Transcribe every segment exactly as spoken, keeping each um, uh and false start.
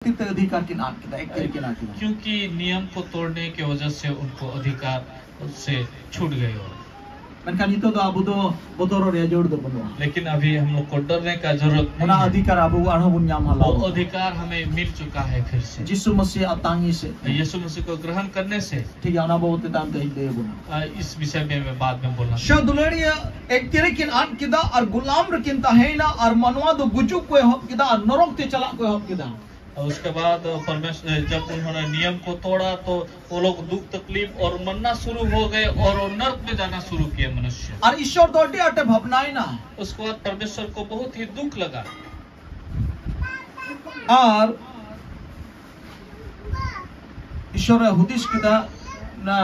ᱛᱤ ᱛᱮ ᱚᱫᱷᱤᱠᱟᱨ ᱠᱤᱱ ᱟᱫ ᱠᱮᱫᱟ, ᱮᱠᱛᱤᱨ ᱠᱤᱱ ᱟᱫ ᱠᱮᱫᱟ᱾ क्योंकि नियम को तोड़ने की वजह से उनको अधिकार से छूट गए। और ᱢᱮᱱᱠᱷᱟᱱ ᱱᱤᱛᱚᱜ ᱫᱚ ᱟᱵᱚ ᱫᱚ ᱵᱚᱛᱚᱨᱚᱜ ᱨᱮᱭᱟᱜ ᱡᱟᱹᱨᱩᱲ ᱫᱚ ᱵᱟᱹᱱᱩᱜᱼᱟ᱾ लेकिन अभी हम लोग को डरने का जरूरत नहीं है। ᱚᱱᱟ ᱚᱫᱷᱤᱠᱟᱨ ᱟᱵᱚ ᱟᱨᱦᱚᱸ ᱵᱚᱱ ᱧᱟᱢ ᱦᱟᱞᱟ᱾ वो अधिकार हमें मिल चुका है फिर से। ᱡᱤᱥᱩ ᱢᱟᱥᱤᱦ ᱟᱜ ᱛᱟᱸᱜᱤ ᱥᱮ, ᱭᱤᱥᱩ ᱢᱟᱥᱤᱦ ᱠᱚ ᱜᱨᱚᱦᱚᱱ ᱠᱟᱨᱱᱮ ᱥᱮ᱾ ᱴᱷᱤᱠ ᱜᱮᱭᱟ, ᱚᱱᱟ ᱵᱟᱵᱚᱫ ᱛᱮ ᱛᱟᱭᱚᱢ ᱛᱮ ᱤᱧ ᱞᱟᱹᱭ ᱟᱵᱚᱱᱟ᱾ ᱤᱥ ᱵᱤᱥᱚᱭ ᱢᱮ ᱢᱮ ᱵᱟᱫ ᱢᱮ ᱵᱚᱞᱟ᱾ ᱥᱮ ᱫᱩᱞᱟᱹᱲᱤᱭᱟᱹ ᱮᱠᱛᱤᱨ ᱠᱤᱱ ᱟᱫ ᱠᱮᱫᱟ ᱟᱨ ᱜᱩᱞᱟᱢ ᱨᱮᱠᱤᱱ ᱛᱟᱦᱮᱸᱭᱮᱱᱟ ᱟᱨ ᱢᱟᱱᱣᱟ ᱫᱚ ᱜᱩᱡᱩᱜ ᱠᱚ ᱮᱦᱚᱵ ᱠᱮᱫᱟ ᱟᱨ ᱱᱚᱨᱚᱠ ᱛᱮ ᱪᱟᱞᱟᱜ ᱠᱚ ᱮᱦᱚᱵ ᱠᱮᱫᱟ᱾ उसके बाद परमेश्वर, जब उन्होंने नियम को तोड़ा, तो वो लोग दुख तकलीफ और मरना शुरू हो गए और वो नर्क में जाना शुरू किए मनुष्य। ᱟᱨ ᱤᱥᱚᱨ ᱫᱚ ᱟᱹᱰᱤ ᱟᱸᱴᱮ ᱵᱷᱟᱵᱽᱱᱟᱭᱮᱱᱟ᱾ उसके बाद परमेश्वर को बहुत ही दुख लगा। ᱟᱨ ᱤᱥᱚᱨᱮ ᱦᱩᱫᱤᱥ ᱠᱮᱫᱟ, ᱱᱟ,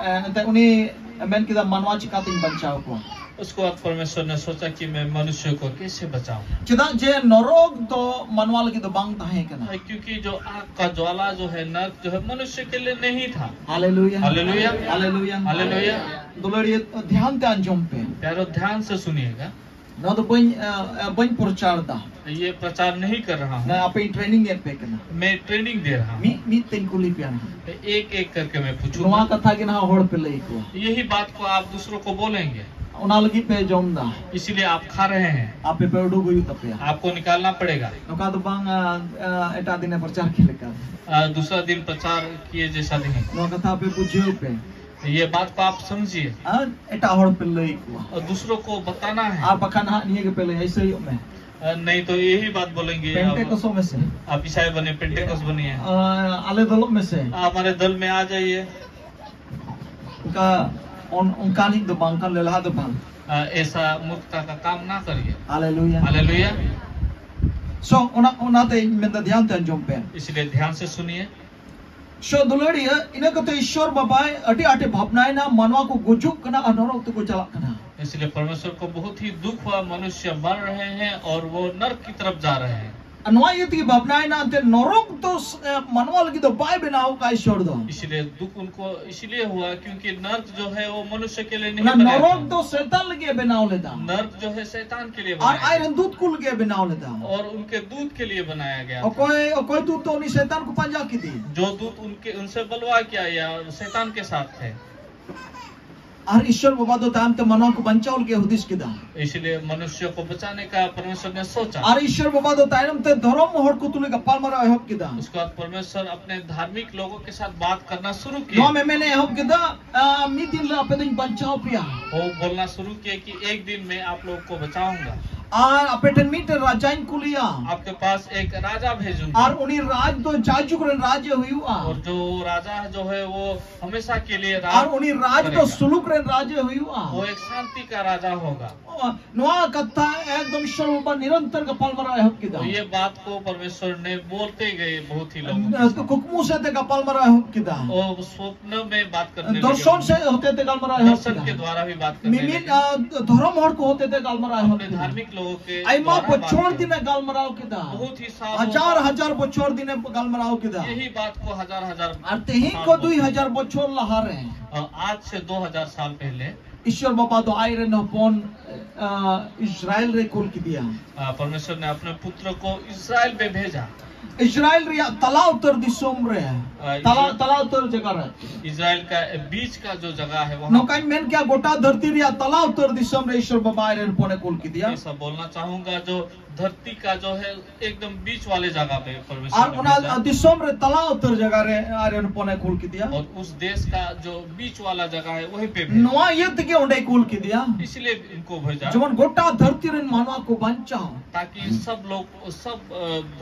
ᱮ, ᱮᱱᱛᱮ ᱩᱱᱤ ᱢᱮᱱ ᱠᱮᱫᱟ, ᱢᱟᱱᱣᱟ ᱪᱤᱠᱟᱹᱛᱤᱧ ᱵᱟᱧᱪᱟᱣ ᱠᱚᱣᱟ? उसके बाद परमेश्वर ने सोचा कि मैं मनुष्य को कैसे बचाऊं। ᱪᱮᱫᱟᱜ ᱡᱮ ᱱᱚᱨᱚᱠ ᱫᱚ ᱢᱟᱱᱣᱟ ᱞᱟᱹᱜᱤᱫ ᱫᱚ ᱵᱟᱝ ᱛᱟᱦᱮᱸ ᱠᱟᱱᱟ᱾ क्योंकि जो आग का ज्वाला जो है, नर्क जो है, मनुष्य के लिए नहीं था। ᱦᱟᱞᱮᱞᱩᱭᱟ᱾ ᱦᱟᱞᱮᱞᱩᱭᱟ᱾ ᱦᱟᱞᱮᱞᱩᱭᱟ᱾ ᱦᱟᱞᱮᱞᱩᱭᱟ᱾ ᱫᱩᱞᱟᱹᱲᱤᱭᱟᱹ, ध्यान ᱛᱮ ᱟᱸᱡᱚᱢ ᱯᱮ᱾ प्यारो, ध्यान से सुनिएगा। ᱱᱚᱣᱟ ᱫᱚ ᱵᱟᱹᱧ, ᱟ, ᱟ, ᱵᱟᱹᱧ ᱯᱨᱚᱪᱟᱨ ᱫᱟ᱾ ये प्रचार नहीं कर रहा हूँ। ᱱᱟ, ᱟᱯᱮ ᱴᱨᱮᱱᱤᱝ ᱮᱫ ᱯᱮ ᱠᱟᱱᱟ᱾ मैं ट्रेनिंग दे रहा हूँ। ᱢᱤᱫ ᱢᱤᱫ ᱛᱮᱧ ᱠᱩᱞᱤ ᱯᱮᱭᱟ ᱱᱟᱦᱟᱜ᱾ एक एक करके मैं ᱱᱚᱣᱟ पूछूंगा। ᱠᱟᱛᱷᱟ ᱜᱮ ᱱᱟᱦᱟᱜ ᱦᱚᱲ ᱯᱮ ᱞᱟᱹᱭ ᱠᱚᱣᱟ᱾ यही बात को आप दूसरों को बोलेंगे। ᱚᱱᱟ ᱞᱟᱹᱜᱤᱫ ᱯᱮ ᱡᱚᱢ ᱫᱟ᱾ इसीलिए आप खा रहे हैं। ᱟᱯᱮ ᱯᱮ ᱩᱰᱩᱠ ᱦᱩᱭᱩᱜ ᱛᱟᱯᱮᱭᱟ᱾ आपको निकालना पड़ेगा। ᱱᱚᱝᱠᱟ ᱫᱚ ᱵᱟᱝ, ᱟ, ᱟ, ᱮᱴᱟᱜ ᱫᱤᱱᱮ ᱯᱨᱚᱪᱟᱨ ᱠᱮᱫ ᱞᱮᱠᱟ᱾ आ, दूसरा दिन प्रचार किए जैसा नहीं। ᱱᱚᱣᱟ ᱠᱟᱛᱷᱟ ᱟᱯᱮ ᱵᱩᱡᱷᱟᱹᱣ ᱯᱮ᱾ ये बात को आप समझिए। ᱟᱨ ᱮᱴᱟᱜ ᱦᱚᱲ ᱯᱮ ᱞᱟᱹᱭ ᱠᱚᱣᱟ᱾ और दूसरों को बताना है। ᱟᱨ ᱵᱟᱠᱷᱟᱱ ᱦᱟᱸᱜ ᱱᱤᱭᱟᱹ ᱜᱮᱯᱮ ᱞᱟᱹᱭᱟ, ᱤᱥᱟᱹᱭᱚᱜ ᱢᱮ᱾ नहीं तो यही बात बोलेंगे। ᱯᱮᱱᱴᱮᱠᱚᱥᱚᱜ ᱢᱮᱥᱮ᱾ आप ईसाई बने, पेंटेकोस बनिए। ᱟ, ᱟᱞᱮ ᱫᱚᱞᱚᱜ ᱢᱮᱥᱮ᱾ हमारे दल में आ जाइए। ᱚᱱᱠᱟ, ᱚᱱ-, ᱚᱱᱠᱟᱱᱤᱡ ᱫᱚ ᱵᱟᱝ, ᱚᱱᱠᱟᱱ ᱞᱮᱞᱦᱟ ᱫᱚ ᱵᱟᱝ᱾ ऐसा मूर्खता का काम ना करिए। ᱦᱟᱞᱮᱞᱩᱭᱟ᱾ ᱦᱟᱞᱮᱞᱩᱭᱟ᱾ So, ᱚᱱᱟ, ᱚᱱᱟᱛᱮ ᱤᱧ ᱢᱮᱱᱫᱟ, ध्यान ᱛᱮ ᱟᱸᱡᱚᱢ ᱯᱮ᱾ इसलिए ध्यान से सुनिए। ᱥᱚ ᱫᱩᱞᱟᱹᱲᱤᱭᱟᱹ, ᱤᱱᱟᱹ ᱠᱟᱛᱮ ᱤᱥᱥᱚᱨ ᱵᱟᱵᱟᱭ ᱟᱹᱰᱤ ᱟᱸᱴᱮ ᱵᱷᱟᱵᱽᱱᱟᱭᱮᱱᱟ, ᱢᱟᱱᱣᱟ ᱠᱚ ᱜᱩᱡᱩᱜ ᱠᱟᱱᱟ ᱟᱨ ᱱᱚᱨᱚᱠ ᱛᱮᱠᱚ ᱪᱟᱞᱟᱜ ᱠᱟᱱᱟ᱾ इसलिए परमेश्वर को बहुत ही दुख हुआ, मनुष्य मर रहे हैं और वो नरक की तरफ जा रहे हैं। ᱱᱚᱣᱟ ᱤᱭᱟᱹ ᱛᱮᱜᱮ ᱵᱷᱟᱵᱽᱱᱟᱭᱮᱱᱟ, ᱮᱱᱛᱮ ᱱᱚᱨᱚᱠ ᱫᱚ ᱥ-, ᱮ, ᱢᱟᱱᱣᱟ ᱞᱟᱹᱜᱤᱫ ᱫᱚ ᱵᱟᱭ ᱵᱮᱱᱟᱣ ᱟᱠᱟᱫ ᱤᱥᱚᱨ ᱫᱚ᱾ इसलिए दुख उनको इसलिए हुआ क्योंकि नर्क जो है वो मनुष्य के लिए नहीं ᱚᱱᱟ बनाया ᱱᱚᱨᱚᱠ ᱫᱚ ᱥᱮᱛᱟᱱ ᱞᱟᱹᱜᱤᱫ ᱮ ᱵᱮᱱᱟᱣ ᱞᱮᱫᱟ᱾ नर्क जो है शैतान के लिए ᱟᱨ बनाया ᱟᱡᱨᱮᱱ ᱫᱩᱛ ᱠᱚ ᱞᱟᱹᱜᱤᱫ ᱮ ᱵᱮᱱᱟᱣ ᱞᱮᱫᱟ᱾ गया। और उनके दूत के लिए बनाया गया था। ᱚᱠᱚᱭ, ᱚᱠᱚᱭ ᱫᱩᱛ ᱫᱚ ᱩᱱᱤ ᱥᱮᱛᱟᱱ ᱠᱚ ᱯᱟᱸᱡᱟ ᱠᱮᱫᱮ? जो दूत उनके उनसे बलवा किया या शैतान के साथ थे। ᱟᱨ ᱤᱥᱚᱨ ᱵᱟᱵᱟ ᱫᱚ ᱛᱟᱭᱚᱢ ᱛᱮ ᱢᱟᱱᱣᱟ ᱠᱚ ᱵᱟᱧᱪᱟᱣ ᱞᱟᱹᱜᱤᱫ ᱮ ᱦᱩᱫᱤᱥ ᱠᱮᱫᱟ᱾ इसलिए मनुष्य को बचाने का परमेश्वर ने सोचा। ᱟᱨ ᱤᱥᱚᱨ ᱵᱟᱵᱟ ᱫᱚ ᱛᱟᱭᱚᱢ ᱛᱮ ᱫᱷᱚᱨᱚᱢ ᱦᱚᱲ ᱠᱚ ᱛᱩᱞᱩᱡ ᱜᱟᱯᱟᱞᱢᱟᱨᱟᱣ ᱮᱦᱚᱵ ᱠᱮᱫᱟ᱾ उसके बाद परमेश्वर अपने धार्मिक लोगों के साथ बात करना शुरू किया। ᱱᱚᱣᱟ ᱢᱮᱢᱮᱱ ᱮ ᱮᱦᱚᱵ ᱠᱮᱫᱟ, "ᱟ, ᱢᱤᱫ ᱫᱤᱱ ᱦᱤᱞᱳᱜ ᱟᱯᱮ ᱫᱚᱧ ᱵᱟᱧᱪᱟᱣ ᱯᱮᱭᱟ।" वो बोलना शुरू किए कि एक दिन मैं आप लोग को बचाऊंगा। ᱟᱨ ᱟᱯᱮ ᱴᱷᱮᱱ ᱢᱤᱫᱴᱮᱱ ᱨᱟᱡᱟᱧ ᱠᱩᱞᱮᱭᱟ᱾ आपके पास एक राजा भेजूंगा। ᱟᱨ ᱩᱱᱤ ᱨᱟᱡᱽ ᱫᱚ ᱡᱟᱭᱡᱩᱜᱽ ᱨᱮᱱ ᱨᱟᱡᱽ ᱮ ᱦᱩᱭᱩᱜᱼᱟ᱾ और जो राजा जो है वो हमेशा के लिए राज ᱟᱨ ᱩᱱᱤ ᱨᱟᱡᱽ ᱫᱚ ᱠᱚᱨᱮᱜᱟ। ᱥᱩᱞᱩᱠ ᱨᱮᱱ ᱨᱟᱡᱽ ᱮ ᱦᱩᱭᱩᱜᱼᱟ᱾ वो एक शांति का राजा होगा। ᱱᱚᱣᱟ ᱠᱟᱛᱷᱟ ᱮᱠᱫᱚᱢ ᱤᱥᱚᱨ ᱵᱟᱵᱟ ᱱᱤᱨᱚᱱᱛᱚᱨ ᱜᱟᱯᱟᱞᱢᱟᱨᱟᱣ ᱮᱦᱚᱵ ᱠᱮᱫᱟ᱾ तो ये बात को परमेश्वर ने बोलते गए बहुत ही लोगों के साथ। ᱠᱩᱠᱢᱩ ᱥᱮᱫ ᱛᱮ ᱜᱟᱯᱟᱞᱢᱟᱨᱟᱣ ᱮᱦᱚᱵ ᱠᱮᱫᱟ᱾ वो स्वप्न में बात करने लगे। ᱫᱚᱨᱥᱚᱱ ᱥᱮᱫ ᱦᱚᱛᱮ ᱛᱮ ᱜᱟᱞᱢᱟᱨᱟᱣ ᱮᱦᱚᱵ ᱫᱚᱨᱥᱚᱱ ᱠᱮᱫᱟ। के द्वारा भी बात करने ᱢᱤᱢᱤᱫ, ᱞᱮᱜᱮ। ᱟ, ᱫᱷᱚᱨᱚᱢ ᱦᱚᱲ ᱠᱚ ᱦᱚᱛᱮ ᱛᱮ ᱜᱟᱞᱢᱟᱨᱟᱣ ᱮᱦᱚᱵ अपने ᱠᱮᱫᱟ। धार्मिक लोगों के ᱟᱭᱢᱟ ᱫवारा बात ᱵᱚᱪᱷᱚᱨ ᱠᱮᱫᱟ। ᱫᱤᱱᱮ ᱜᱟᱞᱢᱟᱨᱟᱣ ᱠᱮᱫᱟ। बहुत ही सालों ᱦᱟᱡᱟᱨ ᱦᱟᱡᱟᱨ ᱵᱚᱪᱷᱚᱨ ᱫᱤᱱᱮ ᱜᱟᱞᱢᱟᱨᱟᱣ ᱠᱮᱫᱟ। यही बात को हजार हजार ᱟᱨ ᱛᱮᱦᱮᱧ ᱠᱷᱚᱱ ᱫᱩᱭ ᱦᱟᱡᱟᱨ ᱵᱚᱪᱷᱚᱨ ᱞᱟᱦᱟᱨᱮ ᱟᱨ ᱟᱡ ᱥᱮ ᱫᱩ ᱦᱟᱡᱟᱨ ᱥᱟᱞ ᱯᱮᱦᱞᱮ ᱤᱥᱚᱨ ᱵᱟᱵᱟ ᱫᱚ ᱟᱡᱨᱮᱱ ᱦᱚᱯᱚᱱ, ᱟ, ᱤᱥᱨᱟᱭᱮᱞ ᱨᱮ ᱠᱩᱞ ᱠᱮᱫᱮᱭᱟ᱾ ᱟᱨ ᱯᱚᱨᱢᱮᱥᱚᱨ ᱱᱮ ᱟᱯᱱᱮ ᱯᱩᱛᱨᱚ ᱠᱚ ᱤᱥᱨᱟᱭᱮᱞ ᱯᱮ ᱵᱷᱮᱡᱟ᱾ ᱤᱥᱨᱟᱭᱮᱞ ᱨᱮᱭᱟᱜ ᱛᱟᱞᱟ ᱩᱛᱟᱹᱨ ᱫᱤᱥᱚᱢ ᱨᱮ, ᱟ, ᱛᱟᱞᱟ, ᱤᱥᱨᱟᱭᱮᱞ ᱛᱟᱞᱟ ᱩᱛᱟᱹᱨ ᱡᱟᱭᱜᱟ ᱨᱮ᱾ ᱤᱥᱨᱟᱭᱮᱞ ᱠᱟ ᱵᱤᱪ ᱠᱟ ᱡᱚ ᱡᱟᱜᱟ ᱦᱮ ᱣᱟᱦᱟᱸ᱾ ᱱᱚᱝᱠᱟᱧ ᱢᱮᱱ ᱠᱮᱭᱟ, ᱜᱚᱴᱟ ᱫᱷᱟᱹᱨᱛᱤ ᱨᱮᱭᱟᱜ ᱛᱟᱞᱟ ᱩᱛᱟᱹᱨ ᱫᱤᱥᱚᱢ ᱨᱮ ᱤᱥᱚᱨ ᱵᱟᱵᱟ ᱟᱡᱨᱮᱱ ᱦᱚᱯᱚᱱᱮ ᱠᱩᱞ ᱠᱮᱫᱮᱭᱟ᱾ ᱮᱥᱟ ᱵᱚᱞᱱᱟ ᱪᱟᱦᱩᱸᱜᱟ ᱡᱚ ᱫᱷᱟᱹᱨᱛᱤ ᱠᱟ ᱡᱚ ᱦᱮ ᱮᱠᱫᱚᱢ ᱵᱤᱪ ᱣᱟᱞᱮ ᱡᱟᱜᱟ ᱯᱮ ᱯᱚᱨᱢᱮᱥᱚᱨ ᱟᱨ ᱚᱱᱟ ᱫᱤᱥᱚᱢ ᱨᱮ ᱛᱟᱞᱟ ᱩᱛᱟᱹᱨ ᱡᱟᱭᱜᱟ ᱨᱮ ᱟᱡᱨᱮᱱ ᱦᱚᱯᱚᱱᱮ ᱠᱩᱞ ᱠᱮᱫᱮᱭᱟ᱾ ᱚᱨ ᱩᱥ ᱫᱮᱥ ᱠᱟ ᱡᱚ ᱵᱤᱪ ᱣᱟᱞᱟ ᱡᱟᱜᱟ ᱦᱮ ᱣᱟᱦᱤ ᱯᱮ ᱵᱷᱮᱡᱟ᱾ ᱱᱚᱣᱟ ᱤᱭᱟᱹ ᱛᱮᱜᱮ ᱚᱸᱰᱮ ᱠᱩᱞ ᱠᱮᱫᱮᱭᱟ᱾ ᱤᱥᱞᱤᱭᱮ ᱤᱱᱠᱳ ᱵᱷᱮᱡᱟ᱾ ᱡᱮᱢᱚᱱ ᱜᱚᱴᱟ ᱫᱷᱟᱹᱨᱛᱤ ᱨᱮᱱ ᱢᱟᱱᱣᱟ ᱠᱚ ᱵᱟᱧᱪᱟᱣ᱾ ᱛᱟᱠᱤ ᱥᱟᱵ ᱞᱳᱜ ᱥᱟᱵ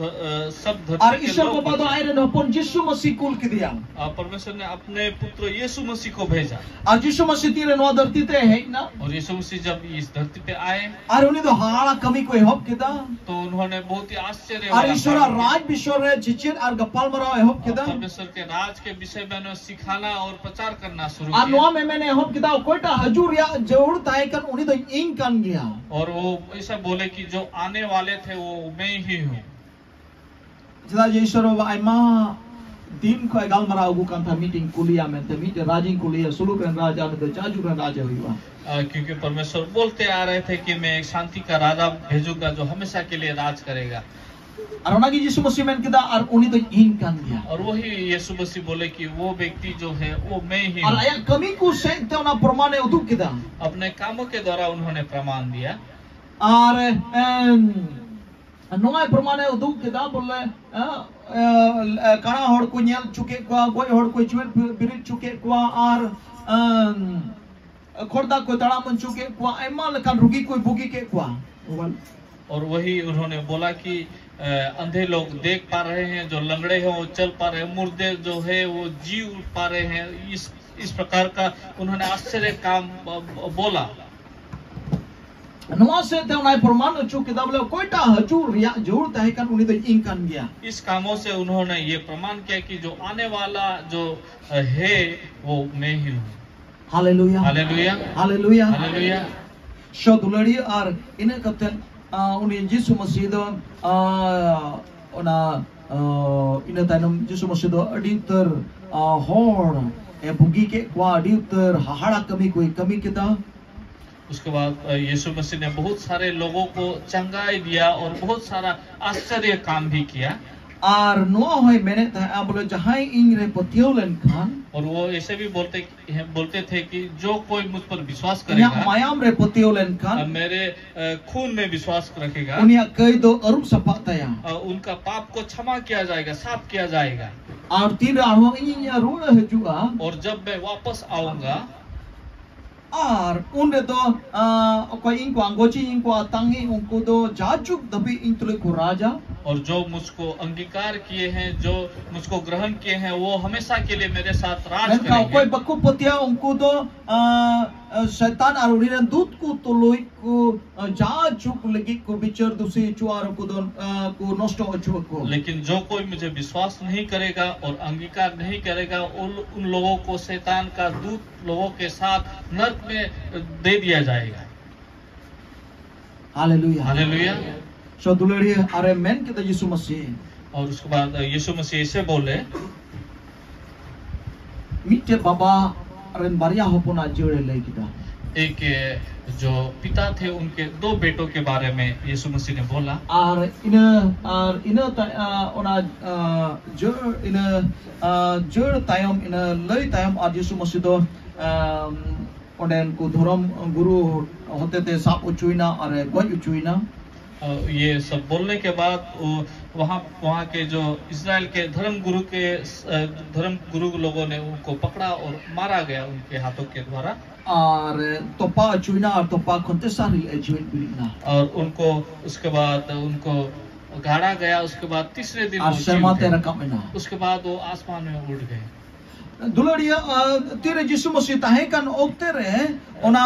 ᱥᱟᱵ ᱫᱷᱟᱹᱨᱛᱤ ᱟᱨ ᱤᱥᱚᱨ ᱵᱟᱵᱟ ᱫᱚ ᱟᱡᱨᱮᱱ ᱦᱚᱯᱚᱱ ᱡᱤᱥᱩ ᱢᱟᱹᱥᱤ ᱠᱩᱞ ᱠᱮᱫᱮᱭᱟ᱾ ᱯᱚᱨᱢᱮᱥᱚᱨ ᱱᱮ ᱟᱯᱱᱮ ᱯᱩᱛᱨᱚ ᱭᱤᱥᱩ ᱢᱟᱹᱥᱤ ᱠᱳ ᱵᱷᱮᱡᱟ᱾ ᱟᱨ ᱡᱤᱥᱩ ᱢᱟᱹᱥᱤ ᱛᱤᱨᱮ ᱱᱚᱣᱟ ᱫᱷᱟᱹᱨᱛᱤ ᱛᱮ ᱦᱮᱡ ᱮᱱᱟ᱾ ᱚᱨ ᱭᱤᱥᱩ ᱢᱟᱹᱥᱤ ᱡᱟᱵ ᱤᱥ ᱫᱷᱟᱹᱨᱛᱤ ᱯᱮ ᱟᱭᱮ᱾ ᱟᱨ ᱩᱱᱤ ᱫᱚ ᱦᱟᱦᱟᱲᱟ ᱠᱟᱹᱢᱤ ᱠᱚ ᱮᱦᱚᱵ ᱠᱮᱫᱟ᱾ ᱛᱚ ᱩᱱᱦᱚᱸ ᱱᱮ ᱵᱚᱦᱩᱛ ᱦᱤ ᱟᱥᱪᱚᱨᱡᱚ ᱟᱨ ᱤᱥᱚᱨᱟᱜ ᱨᱟᱡᱽ ᱵᱤᱥᱚᱭ ᱨᱮ ᱪᱮᱪᱮᱫ ᱟᱨ ᱜᱟᱯᱟᱞᱢᱟᱨᱟᱣ ᱮᱦᱚᱵ ᱠᱮᱫᱟ᱾ ᱯᱚᱨᱢᱮᱥᱚᱨ ᱠᱮ ᱨᱟᱡᱽ ᱠᱮ ᱵᱤᱥᱚᱭ ᱢᱮ ᱱᱚ ᱥᱤᱠᱷᱟᱱᱟ ᱚᱨ ᱯᱨᱚᱪᱟᱨ ᱠᱟᱨᱱᱟ ᱥᱩᱨᱩ ᱟᱨ ᱠᱮ᱾ ᱱᱚᱣᱟ ᱢᱮᱢᱮᱱ ᱮᱦᱚᱵ ᱠᱮᱫᱟ, ᱚᱠᱚᱭᱴᱟᱜ ᱦᱤᱡᱩᱜ ᱨᱮᱭᱟᱜ ᱡᱟᱹᱨᱩᱲ ᱛᱟᱦᱮᱸ ᱠᱟᱱ, ᱩᱱᱤ ᱫᱚ ᱤᱧ ᱠᱟᱱ ᱜᱮᱭᱟ᱾ ᱚᱨ ᱣᱚ ᱮᱥᱟ ᱵᱚᱞᱮ ᱠᱤ ᱡᱚ ᱟᱱᱮ ᱣᱟᱞᱮ ᱛᱷᱮ ᱣᱚ ᱢᱮ ᱦᱤ ᱦᱩᱸ᱾ ᱪᱮᱫᱟᱜ ᱡᱮ ᱤᱥᱚᱨ ᱵᱟᱵᱟ ᱟᱭᱢᱟ ᱫᱤᱱ ᱠᱷᱚᱱ ᱜᱟᱞᱢᱟᱨᱟᱣ ᱟᱹᱜᱩ ᱠᱟᱱ ᱛᱟᱦᱮᱸ, ᱢᱤᱫᱴᱮᱱ ᱠᱩᱞᱤᱭᱟ ᱢᱮᱱᱛᱮ, ᱢᱤᱫᱴᱮᱱ ᱨᱟᱡᱽ ᱤᱧ ᱠᱩᱞᱤᱭᱟ, ᱥᱩᱞᱩᱠ ᱨᱮᱱ ᱨᱟᱡᱽ, ᱩᱱᱤ ᱫᱚ ᱡᱟᱡᱩᱜᱽ ᱨᱮᱱ ᱨᱟᱡᱽ ᱮ ᱦᱩᱭᱩᱜᱼᱟ᱾ अ, क्योंकि परमेश्वर बोलते आ रहे थे कि मैं एक शांति का राजा भेजूंगा जो हमेशा के लिए राज करेगा। ᱟᱨ ᱚᱱᱟᱜᱮ ᱡᱤᱥᱩ ᱢᱟᱹᱥᱤ ᱢᱮᱱ ᱠᱮᱫᱟ, ᱟᱨ ᱩᱱᱤ ᱫᱚ ᱤᱧ ᱠᱟᱱ ᱜᱮᱭᱟ᱾ और वही यीशु मसीह बोले कि वो व्यक्ति जो है वो मैं ही ᱟᱨ हूँ। ᱟᱭᱟᱜ ᱠᱟᱹᱢᱤ ᱠᱚ ᱥᱮᱫ ᱛᱮ ᱚᱱᱟ ᱯᱨᱚᱢᱟᱱᱮ ᱩᱫᱩᱜ ᱠᱮᱫᱟ᱾ अपने कामों के द्वारा उन्होंने प्रमाण दिया। ᱟᱨ ᱮᱢ, ᱱᱚᱣᱟ ᱯᱨᱚᱢᱟᱱᱮ ᱩᱫᱩᱜ ᱠᱮᱫᱟ ᱵᱚᱞᱮ, ᱮ, ᱮ, ᱠᱟᱬᱟ ᱦᱚᱲ ᱠᱚ ᱧᱮᱞ ᱦᱚᱪᱚ ᱠᱮᱫ ᱠᱚᱣᱟ, ᱜᱚᱡ ᱦᱚᱲ ᱠᱚ ᱡᱤᱣᱮᱫ ᱵᱮᱨᱮᱫ ᱦᱚᱪᱚ ᱠᱮᱫ ᱠᱚᱣᱟ, ᱟᱨ ᱮᱢ, ᱠᱷᱚᱨᱫᱟ ᱠᱚ ᱛᱟᱲᱟᱢ ᱦᱚᱪᱚ ᱠᱮᱫ ᱠᱚᱣᱟ, ᱟᱭᱢᱟ ᱞᱮᱠᱟᱱ ᱨᱩᱜᱤ ᱠᱚᱭ ᱵᱩᱜᱤ ᱠᱮᱫ ᱠᱚᱣᱟ᱾ और वही उन्होंने बोला कि अ, अंधे लोग देख पा रहे हैं, जो लंगड़े हैं वो चल पा रहे हैं, मुर्दे जो है वो जी उठ पा रहे हैं। इस इस प्रकार का उन्होंने आश्चर्य काम अ, बोला। ᱱᱚᱣᱟ ᱥᱮᱫ ᱛᱮ ᱚᱱᱟᱭ ᱯᱨᱚᱢᱟᱱ ᱦᱚᱪᱚ ᱠᱮᱫᱟ ᱵᱚᱞᱮ ᱚᱠᱚᱭᱴᱟᱜ ᱦᱤᱡᱩᱜ ᱨᱮᱭᱟᱜ ᱡᱟᱹᱨᱩᱲ ᱛᱟᱦᱮᱸ ᱠᱟᱱ, ᱩᱱᱤ ᱫᱚ ᱤᱧ ᱠᱟᱱ ᱜᱮᱭᱟ᱾ इस कामों से उन्होंने ये प्रमाण किया कि जो आने वाला जो अ, है वो मैं ही हूँ। ᱦᱟᱞᱮᱞᱩᱭᱟ᱾ हालेलुया। ᱦᱟᱞᱮᱞᱩᱭᱟ᱾ हालेलुया। ᱥᱚ ᱫᱩᱞᱟᱹᱲᱤᱭᱟᱹ ᱟᱨ ᱤᱱᱟᱹ ᱠᱟᱛᱮ, ᱟ, ᱩᱱᱤ ᱡᱤᱥᱩ ᱢᱟᱹᱥᱤ ᱫᱚ, ᱟ, ᱚᱱᱟ, ᱟ, ᱤᱱᱟᱹ ᱛᱟᱭᱱᱚᱢ ᱡᱤᱥᱩ ᱢᱟᱹᱥᱤ ᱫᱚ ᱟᱹᱰᱤ ᱩᱛᱟᱹᱨ, ᱟ, ᱦᱚᱲ ᱮ ᱵᱩᱜᱤ ᱠᱮᱫ ᱠᱚᱣᱟ, ᱟᱹᱰᱤ ᱩᱛᱟᱹᱨ ᱦᱟᱦᱟᱲᱟ ᱠᱟᱹᱢᱤ ᱠᱚᱭ ᱠᱟᱹᱢᱤ ᱠᱮᱫᱟ᱾ उसके बाद अ, यीशु मसीह ने बहुत सारे लोगों को चंगाई दिया और बहुत सारा आश्चर्य काम भी किया। ᱟᱨ ᱱᱚᱣᱟ ᱦᱚᱸᱭ ᱢᱮᱱᱮᱫ ᱛᱟᱦᱮᱸᱜᱼᱟ ᱵᱚᱞᱮ ᱡᱟᱦᱟᱸᱭ ᱤᱧ ᱨᱮ ᱯᱟᱹᱛᱭᱟᱹᱣ ᱞᱮᱱᱠᱷᱟᱱ, और वो ऐसे भी बोलते हैं, बोलते थे कि जो कोई मुझ पर विश्वास ᱤᱧᱟᱹᱜ करेगा, ᱢᱟᱭᱟᱢ ᱨᱮ ᱯᱟᱹᱛᱭᱟᱹᱣ ᱞᱮᱱᱠᱷᱟᱱ, अ, मेरे अ, खून में विश्वास रखेगा, ᱩᱱᱤᱭᱟᱜ ᱠᱟᱹᱭ ᱫᱚ ᱟᱹᱨᱩᱵ ᱥᱟᱯᱷᱟᱜ ᱛᱟᱭᱟ᱾ अ, उनका पाप को क्षमा किया जाएगा, साफ किया जाएगा। ᱟᱨ ᱛᱤᱱᱨᱮ ᱟᱨᱦᱚᱸ ᱤᱧᱤᱧ ᱨᱩᱣᱟᱹᱲ ᱦᱤᱡᱩᱜᱼᱟ, और जब मैं वापस आऊंगा, ᱟᱨ ᱩᱱ ᱨᱮᱫᱚ, ᱟ, ᱚᱠᱚᱭ ᱤᱧ ᱠᱚ ᱟᱸᱜᱚᱪᱤᱧ, ᱤᱧ ᱠᱚ ᱟᱛᱟᱝᱤᱧ, ᱩᱱᱠᱩ ᱫᱚ ᱡᱟᱡᱩᱜᱽ ᱫᱷᱟᱹᱵᱤᱡ ᱤᱧ ᱛᱩᱞᱩᱡ ᱠᱚ ᱨᱟᱡᱟ᱾ और जो मुझको अंगीकार किए हैं, जो मुझको ग्रहण किए हैं, वो हमेशा के लिए मेरे साथ राज ᱢᱮᱱᱠᱷᱟᱱ ᱚᱠᱚᱭ करेंगे। ᱵᱟᱠᱚ ᱯᱟᱹᱛᱭᱟᱹᱣ, ᱩᱱᱠᱩ ᱫᱚ, ᱟ, ᱟ, ᱥᱮᱛᱟᱱ ᱟᱨ ᱩᱱᱤ ᱨᱮᱱ ᱫᱩᱛ ᱠᱚ ᱛᱩᱞᱩᱡ ᱠᱚ, ᱟ, ᱡᱟᱡᱩᱜᱽ ᱞᱟᱹᱜᱤᱫ ᱠᱚ ᱵᱤᱪᱟᱹᱨ ᱫᱩᱥᱤ ᱦᱚᱪᱚᱜᱼᱟ ᱟᱨ ᱩᱱᱠᱩ ᱫᱚ, ᱟ, ᱠᱚ ᱱᱚᱥᱴᱚ ᱦᱚᱪᱚ ᱟᱠᱚ᱾ लेकिन जो कोई मुझे विश्वास नहीं करेगा और अंगीकार नहीं करेगा, उन उन लोगों को शैतान का दूत लोगों के साथ नरक में दे दिया जाएगा। ᱦᱟᱞᱮᱞᱩᱭᱟ᱾ हालेलुया। ᱥᱚ ᱫᱩᱞᱟᱹᱲᱤᱭᱟᱹ ᱟᱨᱮ ᱢᱮᱱ ᱠᱮᱫᱟ ᱡᱤᱥᱩ ᱢᱟᱹᱥᱤ, और उसके बाद यीशु मसीह ऐसे बोले, ᱢᱤᱫᱴᱮᱱ ᱵᱟᱵᱟ ᱨᱮᱱ ᱵᱟᱨᱭᱟ ᱦᱚᱯᱚᱱᱟᱜ ᱡᱟᱹᱲᱮ ᱞᱟᱹᱭ ᱠᱮᱫᱟ᱾ एक जो पिता थे, उनके दो बेटों के बारे में यीशु मसीह ने बोला। ᱟᱨ ᱤᱱᱟᱹ ᱟᱨ ᱤᱱᱟᱹ ᱛᱟᱭ- ᱟ, ᱚᱱᱟ ᱟ, ᱡᱟᱹᱲ ᱤᱱᱟᱹ ᱟ, ᱡᱟᱹᱲ ᱛᱟᱭᱚᱢ, ᱤᱱᱟᱹ ᱞᱟᱹᱭ ᱛᱟᱭᱚᱢ ᱟᱨ ᱡᱤᱥᱩ ᱢᱟᱹᱥᱤ ᱫᱚ ᱟ, ᱚᱸᱰᱮᱱ ᱠᱚ ᱫᱷᱚᱨᱚᱢ ᱜᱩᱨᱩ ᱦᱚᱛᱮᱛᱮ ᱥᱟᱵ ᱦᱚᱪᱚᱭᱮᱱᱟ ᱟᱨ ᱮ ᱜᱚᱡ ᱦᱚᱪᱚᱭᱮᱱᱟ᱾ और ये सब बोलने के बाद वो वहाँ वहाँ के जो इज़राइल के धर्म गुरु के अ, धर्म गुरु लोगों ने उनको पकड़ा और मारा गया उनके हाथों के द्वारा। ᱟᱨ ᱛᱚᱯᱟ ᱦᱚᱪᱚᱭᱮᱱᱟ ᱟᱨ ᱛᱚᱯᱟ ᱠᱷᱚᱱ ᱛᱮᱥᱟᱨ ᱦᱤᱞᱳᱜ ᱮ ᱡᱤᱣᱮᱫ ᱵᱮᱨᱮᱫ ᱮᱱᱟ᱾ और उनको उसके बाद उनको गाड़ा गया। उसके बाद तीसरे दिन ᱟᱨ वो ᱥᱮᱨᱢᱟ जी ᱛᱮ उठे। ᱨᱟᱠᱟᱵ ᱮᱱᱟ᱾ उसके बाद वो आसमान में उड़ गए। ᱫᱩᱞᱟᱹᱲᱤᱭᱟᱹ ᱟ, ᱛᱤᱨᱮ ᱡᱤᱥᱩ ᱢᱟᱹᱥᱤ ᱛᱟᱦᱮᱸ ᱠᱟᱱ ᱚᱠᱛᱮ ᱨᱮ ᱚᱱᱟ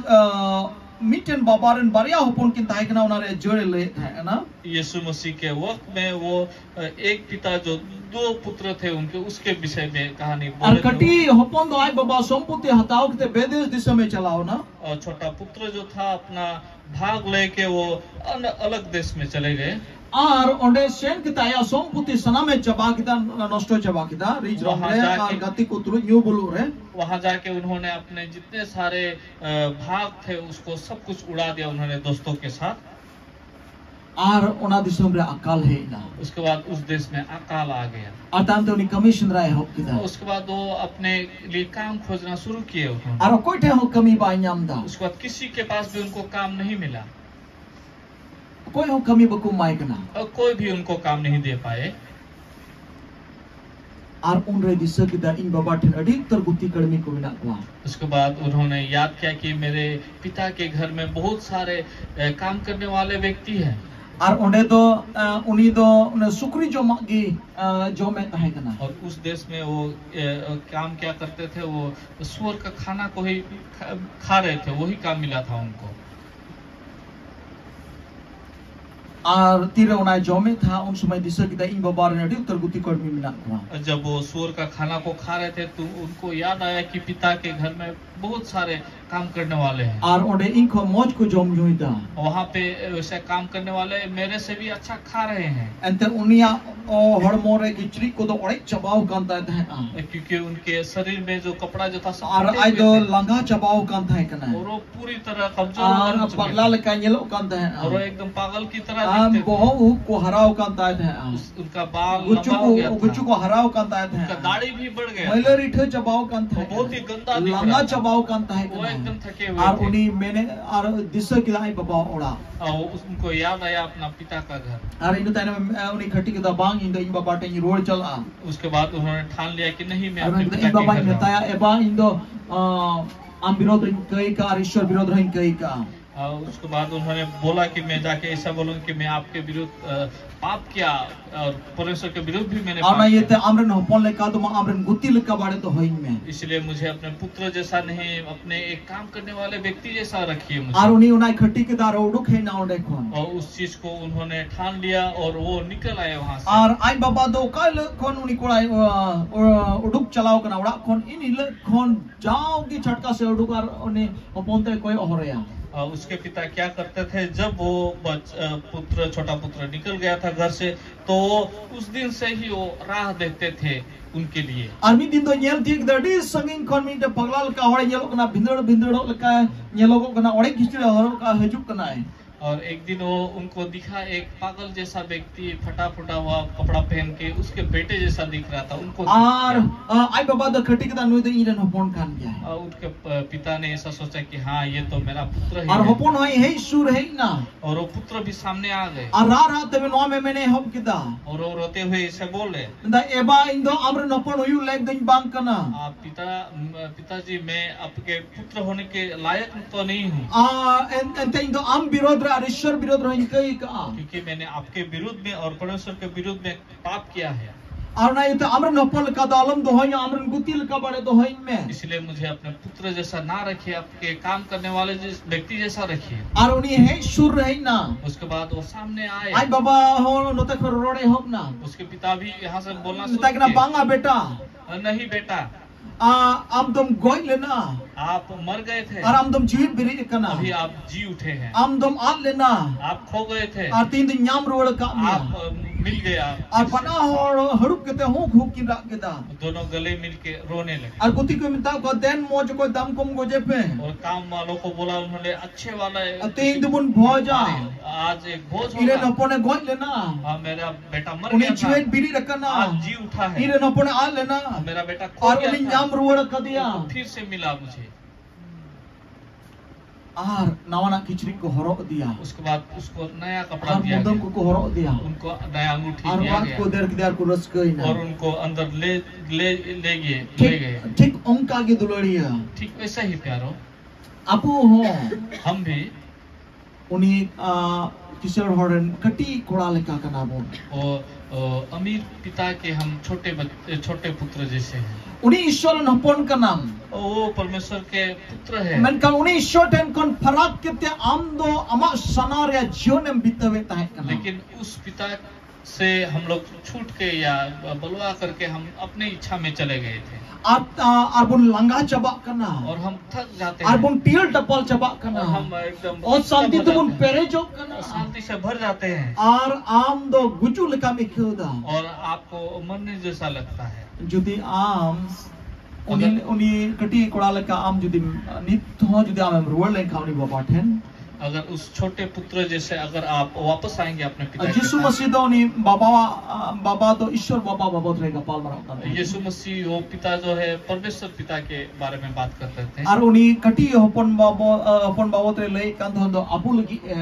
ᱟ, ᱢᱤᱫᱴᱮᱱ ᱵᱟᱵᱟ ᱨᱮᱱ ᱵᱟᱨᱭᱟ ᱦᱚᱯᱚᱱ ᱠᱤᱱ ᱛᱟᱦᱮᱸ ᱠᱟᱱᱟ, ᱚᱱᱟ ᱨᱮ ᱡᱟᱹᱲᱮ ᱞᱟᱹᱭᱮᱫ ᱛᱟᱦᱮᱸ ᱠᱟᱱᱟ᱾ यीशु मसीह के वक्त में वो अ, एक पिता जो दो पुत्र थे उनके, उसके विषय में कहानी ᱟᱨ बोले थे। ᱠᱟᱹᱴᱤᱡ ᱦᱚᱯᱚᱱ ᱫᱚ ᱟᱡ ᱵᱟᱵᱟ ᱥᱚᱢᱯᱚᱛᱤ ᱦᱟᱛᱟᱣ ᱠᱟᱛᱮ ᱵᱮᱫᱮᱥ ᱫᱤᱥᱚᱢᱮ ᱪᱟᱞᱟᱣ ᱮᱱᱟ᱾ और छोटा पुत्र जो था अपना भाग लेके वो अन, अलग देश में चले गए। ᱟᱨ ᱚᱸᱰᱮ ᱥᱮᱱ ᱠᱟᱛᱮ ᱟᱭᱟᱜ ᱥᱚᱢᱯᱚᱛᱤ ᱥᱟᱱᱟᱢᱮ ᱪᱟᱵᱟ ᱠᱮᱫᱟ, ᱱᱚᱥᱴᱚ ᱪᱟᱵᱟ ᱠᱮᱫᱟ᱾ ᱨᱤᱡ ᱨᱚᱢ ᱢᱟᱦᱟ ᱨᱮ ᱡᱟᱦᱟᱸ ᱟᱨ ᱠᱤ- ᱜᱟᱛᱮ ᱠᱚ ᱛᱩᱞᱩᱡ ᱧᱩ ᱵᱩᱞᱩᱜ ᱨᱮ᱾ वहां जाके उन्होंने अपने जितने सारे अ, भाग थे उसको सब कुछ उड़ा दिया उन्होंने दोस्तों के साथ। ᱟᱨ ᱚᱱᱟ ᱫᱤᱥᱚᱢ ᱨᱮ ᱟᱠᱟᱞ ᱦᱮᱡ ᱮᱱᱟ᱾ उसके बाद उस देश में अकाल आ गया। ᱟᱨ ᱛᱟᱭᱚᱢ ᱛᱮ ᱩᱱᱤ ᱠᱟᱹᱢᱤ ᱥᱮᱸᱫᱽᱨᱟᱭ ᱮᱦᱚᱵ ᱠᱮᱫᱟ᱾ उसके बाद वो अपने लिए काम खोजना शुरू किए उन्होंने। ᱟᱨ ᱚᱠᱚᱭ ᱴᱷᱮᱱ ᱦᱚᱸ ᱠᱟᱹᱢᱤ ᱵᱟᱭ ᱧᱟᱢ ᱮᱫᱟ᱾ उसके बाद किसी के पास भी उनको काम नहीं मिला। ᱚᱠᱚᱭ ᱦᱚᱸ ᱠᱟᱹᱢᱤ ᱵᱟᱠᱚ ᱮᱢᱟᱭ ᱠᱟᱱᱟ᱾ और कोई भी उनको काम नहीं दे पाए। ᱟᱨ ᱩᱱᱨᱮ ᱫᱤᱥᱟᱹ ᱠᱮᱫᱟ, ᱤᱧ ᱵᱟᱵᱟ ᱴᱷᱮᱱ ᱟᱹᱰᱤ ᱩᱛᱟᱹᱨ ᱜᱩᱛᱤ ᱠᱟᱹᱲᱢᱤ ᱠᱚ ᱢᱮᱱᱟᱜ ᱠᱚᱣᱟ᱾ उसके बाद उन्होंने याद किया कि मेरे पिता के घर में बहुत सारे अ, काम करने वाले व्यक्ति हैं। ᱟᱨ ᱚᱸᱰᱮ ᱫᱚ ᱟ, ᱩᱱᱤ ᱫᱚ ᱚᱱᱟ ᱥᱩᱠᱨᱤ ᱡᱚᱢᱟᱜ ᱜᱮ ᱟ, ᱡᱚᱢᱮᱫ ᱛᱟᱦᱮᱸ ᱠᱟᱱᱟ᱾ और उस देश में वो अ, काम क्या करते थे, वो सुअर का खाना को ही खा, खा रहे थे, वही काम मिला था उनको। ᱟᱨ ᱛᱤᱨᱮ ᱚᱱᱟᱭ ᱡᱚᱢᱮᱫ ᱛᱟᱦᱮᱸᱫ, ᱩᱱ ᱥᱚᱢᱚᱭ ᱫᱤᱥᱟᱹ ᱠᱮᱫᱟ, ᱤᱧ ᱵᱟᱵᱟ ᱨᱮᱱ ᱟᱹᱰᱤ ᱩᱛᱟᱹᱨ ᱜᱩᱛᱤ ᱠᱚᱲᱢᱤ ᱢᱮᱱᱟᱜ ᱠᱚᱣᱟ᱾ जब वो सुअर का खाना को खा रहे थे, तो उनको याद आया कि पिता के घर में बहुत सारे काम करने वाले हैं। ᱟᱨ ᱚᱸᱰᱮ ᱤᱧ ᱠᱷᱚᱱ ᱢᱚᱡᱽ ᱠᱚ ᱡᱚᱢ ᱧᱩᱭᱮᱫᱟ᱾ वहाँ पे वैसे काम करने वाले मेरे से भी अच्छा खा रहे हैं। ᱮᱱᱛᱮ ᱩᱱᱤᱭᱟᱜ, ᱚ, ᱦᱚᱲᱢᱚ ᱨᱮ ᱠᱤᱪᱨᱤᱡ ᱠᱚᱫᱚ ᱚᱲᱮᱡ ᱪᱟᱵᱟᱣ ᱠᱟᱱ ᱛᱟᱭ ᱛᱟᱦᱮᱸᱫᱼᱟ᱾ क्योंकि उनके शरीर में जो कपड़ा जो था, सब ᱟᱨ ᱯᱷᱟᱴᱮ ᱟᱡ ᱫᱚ ᱦᱩᱭ ᱛᱷᱮ᱾ ᱞᱟᱸᱜᱟ ᱪᱟᱵᱟᱣ ᱠᱟᱱ ᱛᱟᱦᱮᱸ ᱠᱟᱱᱟ᱾ और वो पूरी तरह कमजोर ᱟᱨ ᱦᱳ ᱪᱩᱠᱮ ᱯᱟᱜᱽᱞᱟ ᱛᱷᱮ᱾ ᱞᱮᱠᱟ ᱧᱮᱞᱚᱜ ᱠᱟᱱ ᱛᱟᱦᱮᱸᱫᱼᱟ᱾ और वो एकदम पागल की तरह ᱟᱨ ᱫᱤᱠᱷᱛᱮ ᱛᱷᱮ᱾ ᱵᱚᱦᱚᱜ ᱩᱵ ᱠᱚ ᱦᱟᱨᱟᱣ ᱠᱟᱱ ᱛᱟᱭ ᱛᱟᱦᱮᱸᱫᱼᱟ᱾ उस, उनका बाल ᱜᱩᱪᱩ ᱞᱟᱢᱵᱟ ᱠᱚ, ᱦᱳ ᱜᱟᱭᱟ ᱜᱩᱪᱩ ᱛᱷᱟ᱾ ᱠᱚ ᱦᱟᱨᱟᱣ ᱠᱟᱱ ᱛᱟᱭ ᱩᱱᱠᱟ ᱛᱟᱦᱮᱸᱫᱼᱟ᱾ ᱫᱟᱲᱷᱤ ᱵᱷᱤ ᱵᱟᱲᱷ ᱜᱟᱭᱟ ᱛᱷᱟ᱾ ᱢᱟᱹᱭᱞᱟᱹ ᱨᱤᱴᱷᱟᱹ ᱪᱟᱵᱟᱣ ᱠᱟᱱ ᱛᱟᱦᱮᱸ ᱞᱟᱸᱜᱟ ᱠᱟᱱᱟ᱾ ᱪᱟᱵᱟᱣ ᱠᱟᱱ ᱛᱟᱦᱮᱸ ᱠᱟᱱᱟ᱾ ᱟᱨ ᱩᱱᱤ ᱢᱮᱱᱮ, ᱟᱨ ᱫᱤᱥᱟᱹ ᱠᱮᱫᱟ ᱟᱡ ᱵᱟᱵᱟᱣᱟᱜ ᱚᱲᱟᱜ᱾ ᱟᱨ ᱤᱱᱟᱹ ᱛᱟᱭᱱᱚᱢ, ᱮ, ᱩᱱᱤ ᱠᱷᱟᱹᱴᱤ ᱠᱮᱫᱟ, ᱵᱟᱝ, ᱤᱧ ᱫᱚ ᱤᱧ ᱵᱟᱵᱟ ᱴᱷᱮᱱ ᱤᱧ ᱨᱩᱣᱟᱹᱲ ᱪᱟᱞᱟᱜᱼᱟ᱾ ᱟᱨ ᱢᱮᱱ ᱠᱮᱫᱟ, ᱤᱧ ᱵᱟᱵᱟᱧ ᱢᱮᱛᱟᱭᱟ, ᱮ ᱵᱟ, ᱤᱧ ᱫᱚ, ᱟ, ᱟᱢ ᱵᱤᱨᱳᱫᱷ ᱨᱮᱧ ᱠᱟᱹᱭ ᱠᱟᱜᱼᱟ ᱟᱨ ᱤᱥᱥᱚᱨ ᱵᱤᱨᱳᱫᱷ ᱨᱮᱦᱚᱧ ᱠᱟᱹᱭ ᱠᱟᱜᱼᱟ᱾ और उसके बाद उन्होंने बोला कि मैं जाके ऐसा बोलूं कि मैं आपके विरुद्ध, अ, पाप किया और परमेश्वर के विरुद्ध भी मैंने ᱟᱨ ᱚᱱᱟ ᱯᱟᱯ ᱤᱭᱟᱹᱛᱮ ᱠᱤᱭᱟ। ᱟᱢᱨᱮᱱ ᱦᱚᱯᱚᱱ ᱞᱮᱠᱟ ᱫᱚ ᱢᱟ ᱟᱢᱨᱮᱱ ᱜᱩᱛᱤ ᱞᱮᱠᱟ ᱵᱟᱲᱮ ᱫᱚᱦᱚᱭᱤᱧ ᱢᱮ᱾ इसलिए मुझे अपने पुत्र जैसा नहीं, अपने एक काम करने वाले व्यक्ति जैसा रखिए मुझे। ᱟᱨ ᱩᱱᱤ ᱚᱱᱟᱭ ᱠᱷᱟᱹᱴᱤ ᱠᱮᱫᱟ ᱟᱨ ᱩᱰᱩᱠ ᱦᱮᱡ ᱮᱱᱟ ᱚᱸᱰᱮ ᱠᱷᱚᱱ᱾ और उस चीज को उन्होंने ठान लिया और वो निकल आए वहां से। ᱟᱨ ᱟᱡ ᱵᱟᱵᱟ ᱫᱚ ᱚᱠᱟ ᱦᱤᱞᱳᱜ ᱠᱷᱚᱱ ᱩᱱᱤ ᱠᱚᱲᱟᱭ, ᱚ, ᱚ, ᱩᱰᱩᱠ ᱪᱟᱞᱟᱣ ᱠᱟᱱᱟ ᱚᱲᱟᱜ ᱠᱷᱚᱱ, ᱤᱱ ᱦᱤᱞᱳᱜ ᱠᱷᱚᱱ ᱡᱟᱣᱜᱮ ᱪᱷᱟᱴᱠᱟ ᱥᱮ ᱩᱰᱩᱠ ᱟᱨ ᱩᱱᱤ ᱦᱚᱯᱚᱱ ᱛᱮ ᱠᱚᱭᱚᱜ ᱦᱚᱨᱮᱭᱟ᱾ और उसके पिता क्या करते थे, जब वो बच-, अ, पुत्र, छोटा पुत्र निकल गया था घर से, तो उस दिन से ही वो राह देखते थे उनके लिए। ᱟᱨ ᱢᱤᱫ ᱫᱤᱱ ᱫᱚ ᱧᱮᱞ ᱛᱤᱭᱳᱜ ᱠᱮᱫᱟ, ᱟᱹᱰᱤ ᱥᱟᱺᱜᱤᱧ ᱠᱷᱚᱱ ᱢᱤᱫᱴᱮᱱ ᱯᱟᱜᱽᱞᱟ ᱞᱮᱠᱟ ᱦᱚᱲᱮ ᱧᱮᱞᱚᱜ ᱠᱟᱱᱟ, ᱵᱷᱤᱸᱫᱟᱹᱲ ᱵᱷᱤᱸᱫᱟᱹᱲᱚᱜ ᱞᱮᱠᱟ ᱧᱮᱞᱚᱜᱚᱜ ᱠᱟᱱᱟ, ᱚᱲᱮᱡ ᱠᱤᱪᱨᱤᱡ ᱦᱚᱨᱚᱜ ᱠᱟᱜ ᱦᱤᱡᱩᱜ ᱠᱟᱱᱟᱭ᱾ और एक दिन वो उनको दिखा, एक पागल जैसा व्यक्ति फटा फुटा हुआ कपड़ा पहन के उसके बेटे जैसा दिख रहा था, उनको दिख ᱟᱨ, गया। ᱟ, ᱟᱡ ᱵᱟᱵᱟ ᱫᱚ ᱠᱷᱟᱹᱴᱤ ᱠᱮᱫᱟ, ᱱᱩᱭ ᱫᱚ ᱤᱧ ᱨᱮᱱ ᱦᱚᱯᱚᱱ ᱠᱟᱱ ᱜᱮᱭᱟᱭ᱾ और उनके प-, पिता ने ऐसा सोचा कि हाँ, ये तो मेरा पुत्र ही ᱟᱨ है। ᱦᱚᱯᱚᱱ ᱦᱚᱸᱭ ᱦᱮᱡ ᱥᱩᱨ ᱦᱮᱡ ᱮᱱᱟ᱾ और वो पुत्र भी सामने आ गए। ᱟᱨ ᱨᱟᱜ ᱨᱟᱜ ᱛᱮ ᱱᱚᱣᱟ ᱢᱮᱢᱮᱱᱮ ᱮᱦᱚᱵ ᱠᱮᱫᱟ᱾ और वो रोते हुए ऐसे बोले। ᱢᱮᱱᱫᱟ, ᱮ ᱵᱟ, ᱤᱧ ᱫᱚ ᱟᱢᱨᱮᱱ ᱦᱚᱯᱚᱱ ᱦᱩᱭᱩᱜ ᱞᱟᱭᱮᱠ ᱫᱚᱧ ᱵᱟᱝ ᱠᱟᱱᱟ᱾ आप पिता, म-, पिताजी, मैं आपके पुत्र होने के लायक तो नहीं हूँ। ᱟ, ᱮᱱ-, ᱮᱱᱛᱮ ᱤᱧ ᱫᱚ ᱟᱢ ᱵᱤᱨᱳᱫᱷ ᱨᱮ ᱟᱨ ᱤᱥᱥᱚᱨ ᱵᱤᱨᱳᱫᱷ ᱨᱮᱦᱚᱸᱧ ᱠᱟᱹᱭ ᱠᱟᱜᱼᱟ᱾ क्योंकि मैंने आपके विरुद्ध में और परमेश्वर के विरुद्ध में पाप किया है। ᱟᱨ ᱚᱱᱟ ᱤᱭᱟᱹᱛᱮ ᱟᱢᱨᱮᱱ ᱦᱚᱯᱚᱱ ᱞᱮᱠᱟ ᱫᱚ ᱟᱞᱚᱢ ᱫᱚᱦᱚᱭᱟ, ᱟᱢᱨᱮᱱ ᱜᱩᱛᱤ ᱞᱮᱠᱟ ᱵᱟᱲᱮ ᱫᱚᱦᱚᱭᱤᱧ ᱢᱮ᱾ इसलिए मुझे अपने पुत्र जैसा ना रखिए, आपके काम करने वाले जिस व्यक्ति जैसा रखिए। ᱟᱨ ᱩᱱᱤ ᱦᱮᱡ ᱥᱩᱨ ᱨᱮ ᱦᱮᱡ ᱮᱱᱟ᱾ उसके बाद वो सामने आए। ᱟᱡ ᱵᱟᱵᱟ ᱦᱚᱸ ᱱᱚᱛᱮ ᱠᱷᱚᱱ ᱨᱚᱲ ᱮᱦᱚᱵ ᱮᱱᱟ᱾ उसके पिता भी यहाँ से बोलना शुरू ᱢᱮᱛᱟᱭ ᱠᱟᱱᱟ, किए। ᱵᱟᱝᱟ ᱵᱮᱴᱟ, "नहीं बेटा, ᱟ, ᱟᱢ ᱫᱚᱢ ᱜᱚᱡ ᱞᱮᱱᱟ आप मर गए थे, ᱟᱨ ᱟᱢ ᱫᱚᱢ ᱡᱤᱣᱤᱫ ᱵᱮᱨᱮᱫ ᱟᱠᱟᱱᱟ᱾ अभी आप जी उठे हैं। ᱟᱢ ᱫᱚᱢ ᱟᱫ ᱞᱮᱱᱟ आप खो गए थे, ᱟᱨ ᱛᱮᱦᱮᱧ ᱫᱚᱧ ᱧᱟᱢ ᱨᱩᱣᱟᱹᱲ ᱟᱠᱟᱫ ᱢᱮᱭᱟ᱾ आप अ, मिल गया।" ᱟᱨ ᱵᱟᱱᱟ ᱦᱚᱲ ᱦᱟᱹᱲᱩᱵ ᱠᱟᱛᱮ ᱦᱩᱠ ᱦᱩᱠ ᱠᱤᱱ ᱨᱟᱜ ᱠᱮᱫᱟ᱾ दोनों गले मिलके रोने लगे। ᱟᱨ ᱜᱩᱛᱤ ᱠᱚ ᱢᱮᱛᱟᱣ ᱠᱚᱣᱟ, ᱫᱮᱱ ᱢᱚᱡᱽ ᱚᱠᱚᱭ ᱫᱟᱢ ᱠᱚᱢ ᱜᱚᱡᱮ ᱯᱮ᱾ और काम वालों को बोला उन्होंने, "अच्छे वाला है, ᱟᱨ ᱛᱮᱦᱮᱧ ᱫᱚᱵᱚᱱ ᱵᱷᱚᱡᱟ᱾ आज एक भोज ᱤᱧ ᱨᱮᱱ होगा।" ᱦᱚᱯᱚᱱᱮ ᱜᱚᱡ ᱞᱮᱱᱟ, हाँ, मेरा बेटा मर ᱩᱱᱤ गया था, ᱡᱤᱣᱮᱫ ᱵᱮᱨᱮᱫ ᱟᱠᱟᱱᱟ, आज जी उठा है। ᱤᱧ ᱨᱮᱱ ᱦᱚᱯᱚᱱᱮ ᱟᱫ ᱞᱮᱱᱟ, मेरा बेटा खो ᱟᱨ गया ᱩᱱᱤ था, ᱧᱟᱢ ᱨᱩᱣᱟᱹᱲ ᱟᱠᱟᱫᱮᱭᱟ᱾ फिर से मिला मुझे। ᱟᱨ ᱱᱟᱣᱟᱱᱟᱜ ᱠᱤᱪᱨᱤᱡ ᱠᱚ ᱦᱚᱨᱚᱜ ᱟᱫᱮᱭᱟ, उसके बाद उसको नया कपड़ा ᱟᱨ दिया ᱢᱩᱫᱟᱹᱢ गया, ᱠᱚᱠᱚ ᱦᱚᱨᱚᱜ ᱟᱫᱮᱭᱟ, उनको नया अंगूठी ᱟᱨ दिया ᱚᱲᱟᱜ ᱠᱚ गया, ᱫᱟᱹᱲ ᱠᱮᱫᱮᱭᱟ, ᱟᱨ ᱠᱚ ᱨᱟᱹᱥᱠᱟᱹᱭᱮᱱᱟ᱾ और उनको अंदर ले ले ले गए, ले ᱴᱷᱤᱠ गए। ᱴᱷᱤᱠ ᱚᱱᱠᱟ ᱜᱮ ᱫᱩᱞᱟᱹᱲᱤᱭᱟᱹ, ठीक वैसा ही प्यारो, ᱟᱵᱚ ᱦᱚᱸ हम भी ᱩᱱᱤ ᱟ, ᱠᱤᱥᱟᱹᱬ ᱦᱚᱲ ᱨᱮᱱ ᱠᱟᱹᱴᱤᱡ ᱠᱚᱲᱟ ᱞᱮᱠᱟ ᱠᱟᱱᱟ ᱵᱚᱱ᱾ वो अ, अमीर पिता के हम छोटे बच्चे, छोटे पुत्र जैसे हैं। ᱩᱱᱤ ᱤᱥᱥᱚᱨ ᱨᱮᱱ ᱦᱚᱯᱚᱱ ᱠᱟᱱᱟᱢ, वो परमेश्वर के पुत्र है, ᱢᱮᱱᱠᱷᱟᱱ ᱩᱱᱤ ᱤᱥᱥᱚᱨ ᱴᱷᱮᱱ ᱠᱷᱚᱱ ᱯᱷᱟᱨᱟᱠ ᱠᱟᱛᱮ ᱟᱢ ᱫᱚ ᱟᱢᱟᱜ ᱥᱟᱱᱟ ᱨᱮᱭᱟᱜ ᱡᱤᱭᱚᱱ ᱮᱢ ᱵᱤᱛᱟᱹᱣᱮᱫ ᱛᱟᱦᱮᱸ ᱠᱟᱱᱟ᱾ लेकिन उस पिता से हम लोग छूट के या बलवा करके हम अपने इच्छा में चले गए थे। ᱟᱨ ᱟ, ᱟᱨ ᱵᱚᱱ ᱞᱟᱸᱜᱟ ᱪᱟᱵᱟᱜ ᱠᱟᱱᱟ, और हम थक जाते ᱟᱨ ᱦᱮᱸ᱾ ᱵᱚᱱ ᱴᱤᱭᱟᱹᱞ ᱴᱟᱯᱟᱞ ᱪᱟᱵᱟᱜ ᱠᱟᱱᱟ, और हम एकदम ᱚᱥᱟᱱᱛᱤ खत्म हो ᱛᱮᱵᱚᱱ जाते हैं। ᱯᱮᱨᱮᱡᱚᱜ ᱠᱟᱱᱟ, शांति से भर जाते हैं। ᱟᱨ ᱟᱢ ᱫᱚ ᱜᱩᱡᱩᱜ ᱞᱮᱠᱟᱢ ᱟᱹᱭᱠᱟᱹᱣ ᱮᱫᱟ᱾ और आपको मरने जैसा लगता है। ᱡᱩᱫᱤ ᱟᱢ ᱩᱱᱤ ᱟᱫᱚ- ᱩᱱᱤ ᱠᱟᱹᱴᱤᱡ ᱠᱚᱲᱟ ᱞᱮᱠᱟ ᱟᱢ ᱡᱩᱫᱤ ᱱᱤᱛ ᱦᱚᱸ ᱡᱩᱫᱤ ᱟᱢᱮᱢ ᱨᱩᱣᱟᱹᱲ ᱞᱮᱱᱠᱷᱟᱱ ᱩᱱᱤ ᱵᱟᱵᱟ ᱴᱷᱮᱱ, अगर उस छोटे पुत्र जैसे अगर आप वापस आएंगे अपने पिता के ᱡᱤᱥᱩ पास, ᱢᱟᱥᱤ ᱫᱚ ᱩᱱᱤ ᱵᱟᱵᱟᱣᱟᱜ ᱟ, ᱵᱟᱵᱟ ᱫᱚ ᱤᱥᱥᱚᱨ ᱵᱟᱵᱟ ᱵᱟᱵᱚᱫ ᱨᱮ ᱜᱟᱯᱟᱞ ᱢᱟᱨᱟᱣ ᱠᱟᱱ ᱛᱟᱦᱮᱸ᱾ यीशु मसीह वो पिता जो है परमेश्वर पिता के बारे में बात करते थे। ᱟᱨ ᱩᱱᱤ ᱠᱟᱹᱴᱤᱡ ᱦᱚᱯᱚᱱ ᱵᱟᱵᱚ ᱟ, ᱦᱚᱯᱚᱱ ᱵᱟᱵᱚᱫ ᱨᱮ ᱞᱟᱹᱭᱮᱫ ᱠᱟᱱ ᱛᱟᱦᱮᱸ ᱫᱚ ᱟᱵᱚ ᱞᱟᱹᱜᱤᱫ ᱮ,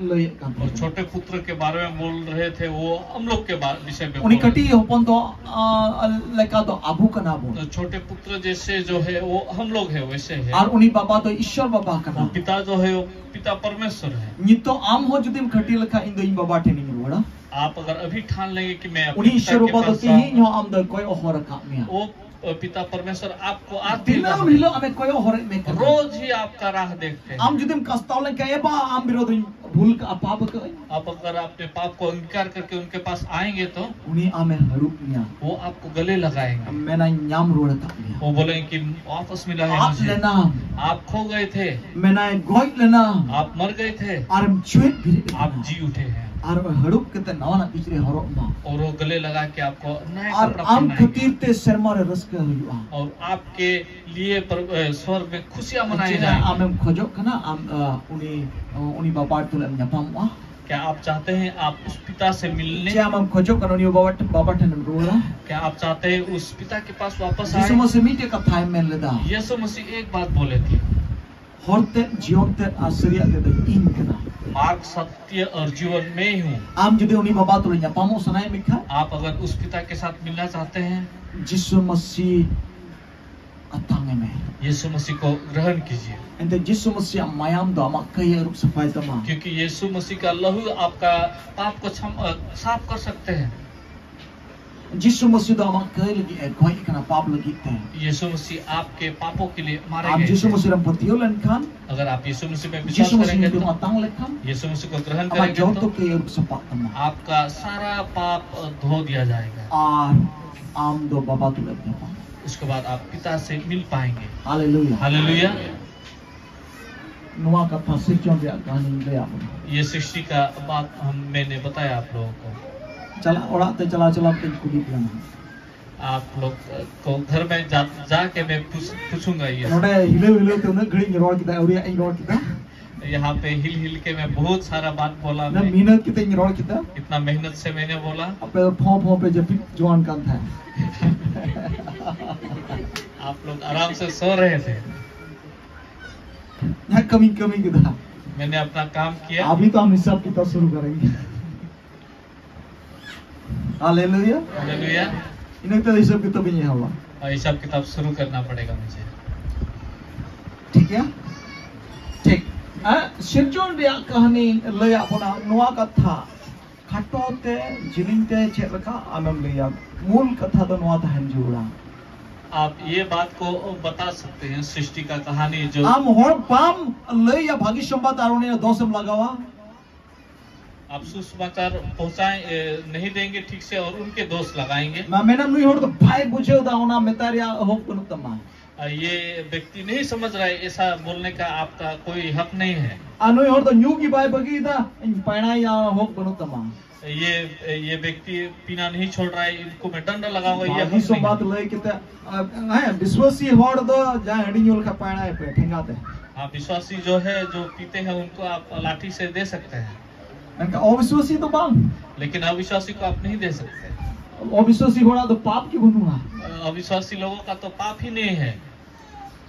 ᱞᱟᱹᱭᱮᱫ ᱠᱟᱱ और ᱛᱟᱦᱮᱸ᱾ छोटे पुत्र के बारे में बोल रहे थे, वो हम लोग के बारे विषय में ᱩᱱᱤ बोल रहे ᱠᱟᱹᱴᱤᱡ ᱦᱚᱯᱚᱱ ᱫᱚ ᱟ, ᱞᱮᱠᱟ ᱫᱚ ᱟᱵᱚ ᱠᱟᱱᱟ ᱵᱚᱱ᱾ थे। तो छोटे पुत्र जैसे जो है वो हम लोग है वैसे है। ᱟᱨ ᱩᱱᱤ ᱵᱟᱵᱟ ᱫᱚ ᱤᱥᱥᱚᱨ ᱵᱟᱵᱟ ᱠᱟᱱᱟ᱾ वो पिता जो है वो पिता परमेश्वर है। ᱱᱤᱛᱚᱜ ᱟᱢ ᱦᱚᱸ ᱡᱩᱫᱤᱢ ᱠᱟᱹᱴᱤᱡ ᱞᱮᱠᱷᱟᱱ ᱤᱧ ᱫᱚ ᱤᱧ ᱵᱟᱵᱟ ᱴᱷᱮᱱᱤᱧ ᱨᱩᱣᱟᱹᱲᱟ᱾ आप अगर अभी ठान लेंगे कि मैं अपने ᱩᱱᱤ पिता ᱤᱥᱥᱚᱨ के ᱵᱟᱵᱟ ᱫᱚ पास ᱛᱮᱦᱮᱧ जाऊंगा, ᱦᱚᱸ ᱟᱢ ᱫᱚ ᱠᱚᱭᱚᱜ ᱦᱚᱨ ᱟᱠᱟᱫ ᱢᱮᱭᱟ᱾ वो पिता परमेश्वर आपको आज भी ᱫᱤᱱᱟᱹᱢ कहा, ᱦᱤᱞᱳᱜ ᱟᱢᱮ ᱠᱚᱭᱚᱜ ᱦᱚᱨᱮᱫ ᱢᱮ ᱠᱟᱱᱟ᱾ रोज ही आपका राह देखते हैं। ᱟᱢ ᱡᱩᱫᱤᱢ ᱠᱟᱥᱛᱟᱣ ᱞᱮᱱᱠᱷᱟᱱ, "ᱮ ᱵᱟ, ᱟᱢ ᱵᱤᱨᱳᱫᱷ ᱤᱧ ᱵᱷᱩᱞ ᱠᱟᱜᱼᱟ, ᱯᱟᱯ ᱠᱟᱜᱼᱟᱹᱧ", आप अगर अपने पाप को अंगीकार करके उनके पास आएंगे तो ᱩᱱᱤ ᱟᱢᱮ ᱦᱟᱹᱨᱩᱵ ᱢᱮᱭᱟ, वो आपको गले लगाएंगे, ᱢᱮᱱᱟᱭ, "ᱧᱟᱢ ᱨᱩᱣᱟᱹᱲ ᱟᱠᱟᱫ ᱢᱮᱭᱟ, वो बोलेंगे कि वापस मिला है ᱟᱫ मुझे। ᱞᱮᱱᱟᱢ, आप खो गए थे, ᱢᱮᱱᱟᱭ, ᱜᱚᱡ ᱞᱮᱱᱟᱢ, आप मर गए थे, ᱟᱨᱮᱢ ᱡᱤᱣᱮᱫ ᱵᱮᱨᱮᱫ आप ᱟᱠᱟᱱᱟ᱾" जी उठे हैं। ᱟᱨ ᱦᱟᱹᱨᱩᱵ ᱠᱟᱛᱮ ᱱᱟᱣᱟᱱᱟᱜ ᱠᱤᱪᱨᱤᱡ ᱦᱚᱨᱚᱜ ᱢᱟ᱾ और वो गले लगा के आपको नए ᱟᱨ कपड़ा ᱟᱢ पहनाएंगे। ᱠᱷᱟᱹᱛᱤᱨ ᱛᱮ ᱥᱮᱨᱢᱟ ᱨᱮ ᱨᱟᱹᱥᱠᱟᱹ ᱦᱩᱭᱩᱜᱼᱟ᱾ और आपके लिए पर, अ, स्वर्ग में खुशियां मनाई ᱪᱮᱫᱟᱜ जाएंगी। ᱟᱢᱮᱢ ᱠᱷᱚᱡᱚᱜ ᱠᱟᱱᱟ ᱟᱢ, ᱟ, ᱩᱱᱤ, ᱩᱱᱤ ᱵᱟᱵᱟ ᱛᱩᱞᱩᱡ ᱮᱢ ᱧᱟᱯᱟᱢᱚᱜᱼᱟ? क्या आप चाहते हैं आप उस पिता से मिलने? ᱪᱮᱫ ᱟᱢᱮᱢ ᱠᱷᱚᱡᱚᱜ ᱠᱟᱱᱟ ᱩᱱᱤ ᱵᱟᱵᱟ ᱴᱷᱮᱱ, ᱵᱟᱵᱟ ᱴᱷᱮᱱᱮᱢ ᱨᱩᱣᱟᱹᱲᱟ? क्या आप चाहते हैं उस पिता के पास वापस ᱡᱤᱥᱩ आए? ᱢᱟᱥᱤ ᱢᱤᱫᱴᱮᱡ ᱠᱟᱛᱷᱟᱭ ᱢᱮᱱ ᱞᱮᱫᱟ, यीशु मसीह एक बात बोले थे, "ᱦᱚᱨ ᱛᱮᱫ, ᱡᱤᱭᱚᱱ ᱛᱮᱫ ᱟᱨ ᱥᱟᱹᱨᱤᱭᱟᱜ ᱛᱮᱫ ᱫᱚ ᱤᱧ ᱠᱟᱱᱟ᱾" मार्ग, सत्य और जीवन मैं ही हूँ। ᱟᱢ ᱡᱩᱫᱤ ᱩᱱᱤ ᱵᱟᱵᱟ ᱛᱩᱞᱩᱡ ᱧᱟᱯᱟᱢᱚᱜ ᱥᱟᱱᱟᱭᱮᱫ ᱢᱮ ᱠᱷᱟᱱ, आप अगर उस पिता के साथ मिलना चाहते हैं, ᱡᱤᱥᱩ ᱢᱟᱥᱤ ᱟᱛᱟᱝ ᱮ ᱢᱮ᱾ यीशु मसीह को ग्रहण कीजिए। ᱮᱱᱛᱮ ᱡᱤᱥᱩ ᱢᱟᱥᱤᱭᱟᱜ ᱢᱟᱭᱟᱢ ᱫᱚ ᱟᱢᱟᱜ ᱠᱟᱹᱭ ᱟᱹᱨᱩᱵ ᱥᱟᱯᱷᱟᱭ ᱛᱟᱢᱟ᱾ क्योंकि यीशु मसीह का लहू आपका पाप को क्षम, अ, साफ कर सकते हैं। ᱡᱤᱥᱩ ᱢᱟᱥᱤ ᱫᱚ ᱟᱢᱟᱜ ᱠᱟᱹᱭ ᱞᱟᱹᱜᱤᱫ ᱮ ᱜᱚᱡ ᱟᱠᱟᱱᱟ, ᱯᱟᱯ ᱞᱟᱹᱜᱤᱫ ᱛᱮ᱾ यीशु मसीह आपके पापों के लिए मारे ᱟᱢ गए ᱡᱤᱥᱩ थे। ᱢᱟᱥᱤ ᱨᱮᱢ ᱯᱟᱹᱛᱭᱟᱹᱣ ᱞᱮᱱᱠᱷᱟᱱ, अगर आप यीशु मसीह में विश्वास ᱡᱤᱥᱩ ᱢᱟᱥᱤ करेंगे ᱧᱩᱛᱩᱢ तो, ᱟᱛᱟᱝ ᱞᱮᱠᱷᱟᱱ, यीशु मसीह को ग्रहण ᱟᱢᱟᱜ ᱡᱚᱛᱚ करेंगे तो, ᱠᱟᱹᱭ ᱟᱹᱨᱩᱵ ᱥᱟᱯᱷᱟᱜ ᱛᱟᱢᱟ᱾ आपका सारा पाप, अ, धो दिया जाएगा। ᱟᱨ ᱟᱢ ᱫᱚ ᱵᱟᱵᱟ ᱛᱩᱞᱩᱡ ᱧᱟᱯᱟᱢ᱾ उसके बाद आप पिता से मिल पाएंगे। ᱦᱟᱞᱮᱞᱩᱭᱟ᱾ हालेलुया। ᱱᱚᱣᱟ ᱠᱟᱛᱷᱟ ᱥᱤᱨᱡᱚᱱ ᱨᱮᱭᱟᱜ ᱠᱟᱹᱦᱱᱤᱧ ᱞᱟᱹᱭᱟᱫ ᱵᱚᱱᱟ᱾ ये सृष्टि का बात हम, मैंने बताया आप लोगों को। ᱪᱟᱞᱟᱜ, ᱚᱲᱟᱜ ᱛᱮ ᱪᱟᱞᱟᱣ ᱪᱟᱞᱟᱣ ᱛᱮᱧ ᱠᱩᱞᱤ ᱠᱟᱱᱟ᱾ आप लोग को घर में जा, जाके मैं पूछ, पूछूंगा ये। ᱱᱚᱰᱮ ᱦᱤᱞᱟᱹᱣ ᱦᱤᱞᱟᱹᱣ ᱛᱮ ᱩᱱᱟᱹᱜ ᱜᱷᱟᱹᱲᱤᱡ ᱤᱧ ᱨᱚᱲ ᱠᱮᱫᱟ, ᱟᱹᱣᱨᱤᱭᱟᱜ ᱤᱧ ᱨᱚᱲ ᱠᱮᱫᱟ᱾ यहाँ पे हिल हिल के मैं बहुत सारा बात बोला। ᱩᱱᱟᱹᱜ मैं ᱢᱮᱦᱱᱚᱛ ᱠᱟᱛᱮ ᱤᱧ ᱨᱚᱲ ᱠᱮᱫᱟ᱾ इतना मेहनत से मैंने बोला। ᱟᱯᱮ ᱫᱚ ᱯᱷᱚᱸ ᱯᱷᱚᱸ ᱯᱮ ᱡᱟᱹᱯᱤᱫ ᱡᱚᱝ ᱠᱟᱱ ᱛᱟᱦᱮᱸᱫ᱾ आप लोग आराम से सो रहे थे। ᱡᱟᱦᱟᱸ ᱠᱟᱹᱢᱤᱧ ᱠᱟᱹᱢᱤ ᱠᱮᱫᱟ᱾ मैंने अपना काम किया। ᱟᱵᱷᱤ ᱛᱚ ᱦᱟᱢ ᱦᱤᱥᱟᱵ ᱠᱤᱛᱟᱵ ᱥᱩᱨᱩ ᱠᱟᱨᱮᱸᱜᱮ᱾ ᱦᱟᱞᱮᱞᱩᱭᱟ᱾ हालेलुया। ᱤᱱᱟᱹ ᱠᱟᱛᱮ ᱦᱤᱥᱟᱵ ᱠᱤᱛᱟᱵ ᱤᱧ ᱮᱦᱚᱵᱟ᱾ और हिसाब किताब शुरू करना पड़ेगा मुझे। ᱴᱷᱤᱠ ᱜᱮᱭᱟ? ᱴᱷᱤᱠ᱾ ᱥᱤᱨᱡᱚᱱ ᱨᱮᱭᱟᱜ ᱠᱟᱹᱦᱱᱤ ᱞᱟᱹᱭᱟᱫ ᱵᱚᱱᱟ ᱱᱚᱣᱟ ᱠᱟᱛᱷᱟ᱾ ᱠᱷᱟᱴᱚ ᱛᱮ, ᱡᱤᱞᱤᱧ ᱛᱮ ᱪᱮᱫ ᱞᱮᱠᱟ ᱟᱢᱮᱢ ᱞᱟᱹᱭᱟ? ᱢᱩᱞ ᱠᱟᱛᱷᱟ ᱫᱚ ᱱᱚᱣᱟ ᱛᱟᱦᱮᱱ ᱡᱟᱹᱨᱩᱲᱟ᱾ आप ये बात को बता सकते हैं, सृष्टि का कहानी जो ᱟᱢ ᱦᱚᱲ ᱵᱟᱢ ᱞᱟᱹᱭᱟ ᱵᱷᱟᱹᱜᱤ ᱥᱚᱢᱵᱟᱫ ᱟᱨ ᱩᱱᱤᱭᱟᱜ ᱫᱳᱥ ᱮᱢ ᱞᱟᱜᱟᱣᱟ᱾ आप सुसमाचार पहुंचाएं, ए, नहीं देंगे ठीक से और उनके दोष लगाएंगे। ᱢᱟ ᱢᱮᱱᱟ ᱱᱩᱭ ᱦᱚᱲ ᱫᱚ ᱵᱟᱭ ᱵᱩᱡᱷᱟᱹᱣ ᱫᱟ, ᱚᱱᱟ ᱢᱮᱛᱟ ᱨᱮᱭᱟᱜ ᱦᱚᱠ ᱵᱟᱹᱱᱩᱜ ᱛᱟᱢᱟ᱾ आ, ये व्यक्ति नहीं समझ रहा है, ऐसा बोलने का आपका कोई हक नहीं है। ᱟᱨ ᱱᱩᱭ ᱦᱚᱲ ᱫᱚ ᱧᱩ ᱜᱮ ᱵᱟᱭ ᱵᱟᱹᱜᱤᱭᱮᱫᱟ, ᱤᱧ ᱯᱟᱭᱲᱟᱭᱟ ᱦᱚᱠ ᱵᱟᱹᱱᱩᱜ ᱛᱟᱢᱟ᱾ ये ये व्यक्ति पीना नहीं छोड़ रहा है, इनको मैं दंड लगाऊंगा, ये ᱵᱷᱟᱹᱜᱤ हक नहीं ᱥᱚᱢᱵᱟᱫ है। ᱞᱟᱹᱭ ᱠᱟᱛᱮ, ᱟᱨ, ᱦᱮᱸ, ᱵᱤᱥᱣᱟᱥᱤ ᱦᱚᱲ ᱫᱚ ᱡᱟᱦᱟᱸᱭ ᱦᱟᱺᱰᱤ ᱧᱩ ᱞᱮᱠᱷᱟᱱ ᱯᱟᱭᱲᱟᱭ ᱯᱮ ᱴᱷᱮᱸᱜᱟ ᱛᱮ᱾ हाँ, विश्वासी जो है, जो पीते हैं, उनको आप लाठी से दे सकते हैं, ᱢᱮᱱᱠᱷᱟᱱ ᱚᱵᱤᱥᱣᱟᱥᱤ ᱫᱚ ᱵᱟᱝ᱾ लेकिन अविश्वासी को आप नहीं दे सकते। ᱚᱵᱤᱥᱣᱟᱥᱤ ᱦᱚᱲᱟᱜ ᱫᱚ ᱯᱟᱯ ᱜᱮ ᱵᱟᱹᱱᱩᱜᱼᱟ᱾ अविश्वासी लोगों का तो पाप ही नहीं है।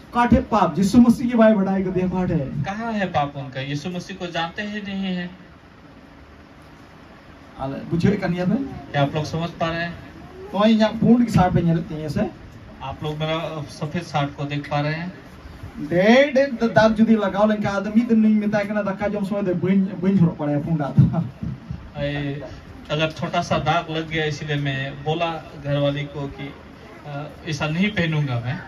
ᱚᱠᱟ ᱴᱷᱮᱡ ᱯᱟᱯ? ᱡᱤᱥᱩ ᱢᱟᱹᱥᱤ ᱜᱮ ᱵᱟᱭ ᱵᱟᱰᱟᱭ ᱠᱟᱫᱮᱭᱟ ᱚᱠᱟ ᱴᱷᱮᱡ᱾ कहाँ है पाप उनका? यीशु मसीह को जानते ही नहीं है। ᱟᱞᱮ ᱵᱩᱡᱷᱟᱹᱣᱮᱫ ᱠᱟᱱ ᱜᱮᱭᱟ ᱯᱮ? क्या आप लोग समझ पा रहे हैं? ᱱᱚᱜᱼᱚᱭ ᱤᱧᱟᱹᱜ ᱯᱩᱸᱰ ᱜᱮ ᱥᱟᱨᱴ ᱯᱮ ᱧᱮᱞᱮᱫ ᱛᱤᱧᱟᱹ ᱥᱮ? आप लोग मेरा सफेद शर्ट को देख पा रहे हैं? ᱰᱷᱮᱨ ᱰᱷᱮᱨ ᱫᱟᱜ ᱡᱩᱫᱤ ᱞᱟᱜᱟᱣ ᱞᱮᱱᱠᱷᱟᱱ, ᱟᱫᱚ ᱢᱤᱫ ᱫᱤᱱ ᱤᱧ ᱢᱮᱛᱟᱭ ᱠᱟᱱᱟ, ᱫᱟᱠᱟ ᱡᱚᱢ ᱥᱚᱢᱚᱭ ᱫᱚ ᱵᱟᱹᱧ ᱵᱟᱹᱧ ᱦᱚᱨᱚᱜ ᱵᱟᱲᱟᱭᱟ ᱯᱩᱸᱰᱟᱜ ᱫᱚ᱾ ए, अगर छोटा सा दाग लग गया, इसीलिए मैं बोला घर वाली को कि अ, ऐसा नहीं पहनूंगा मैं।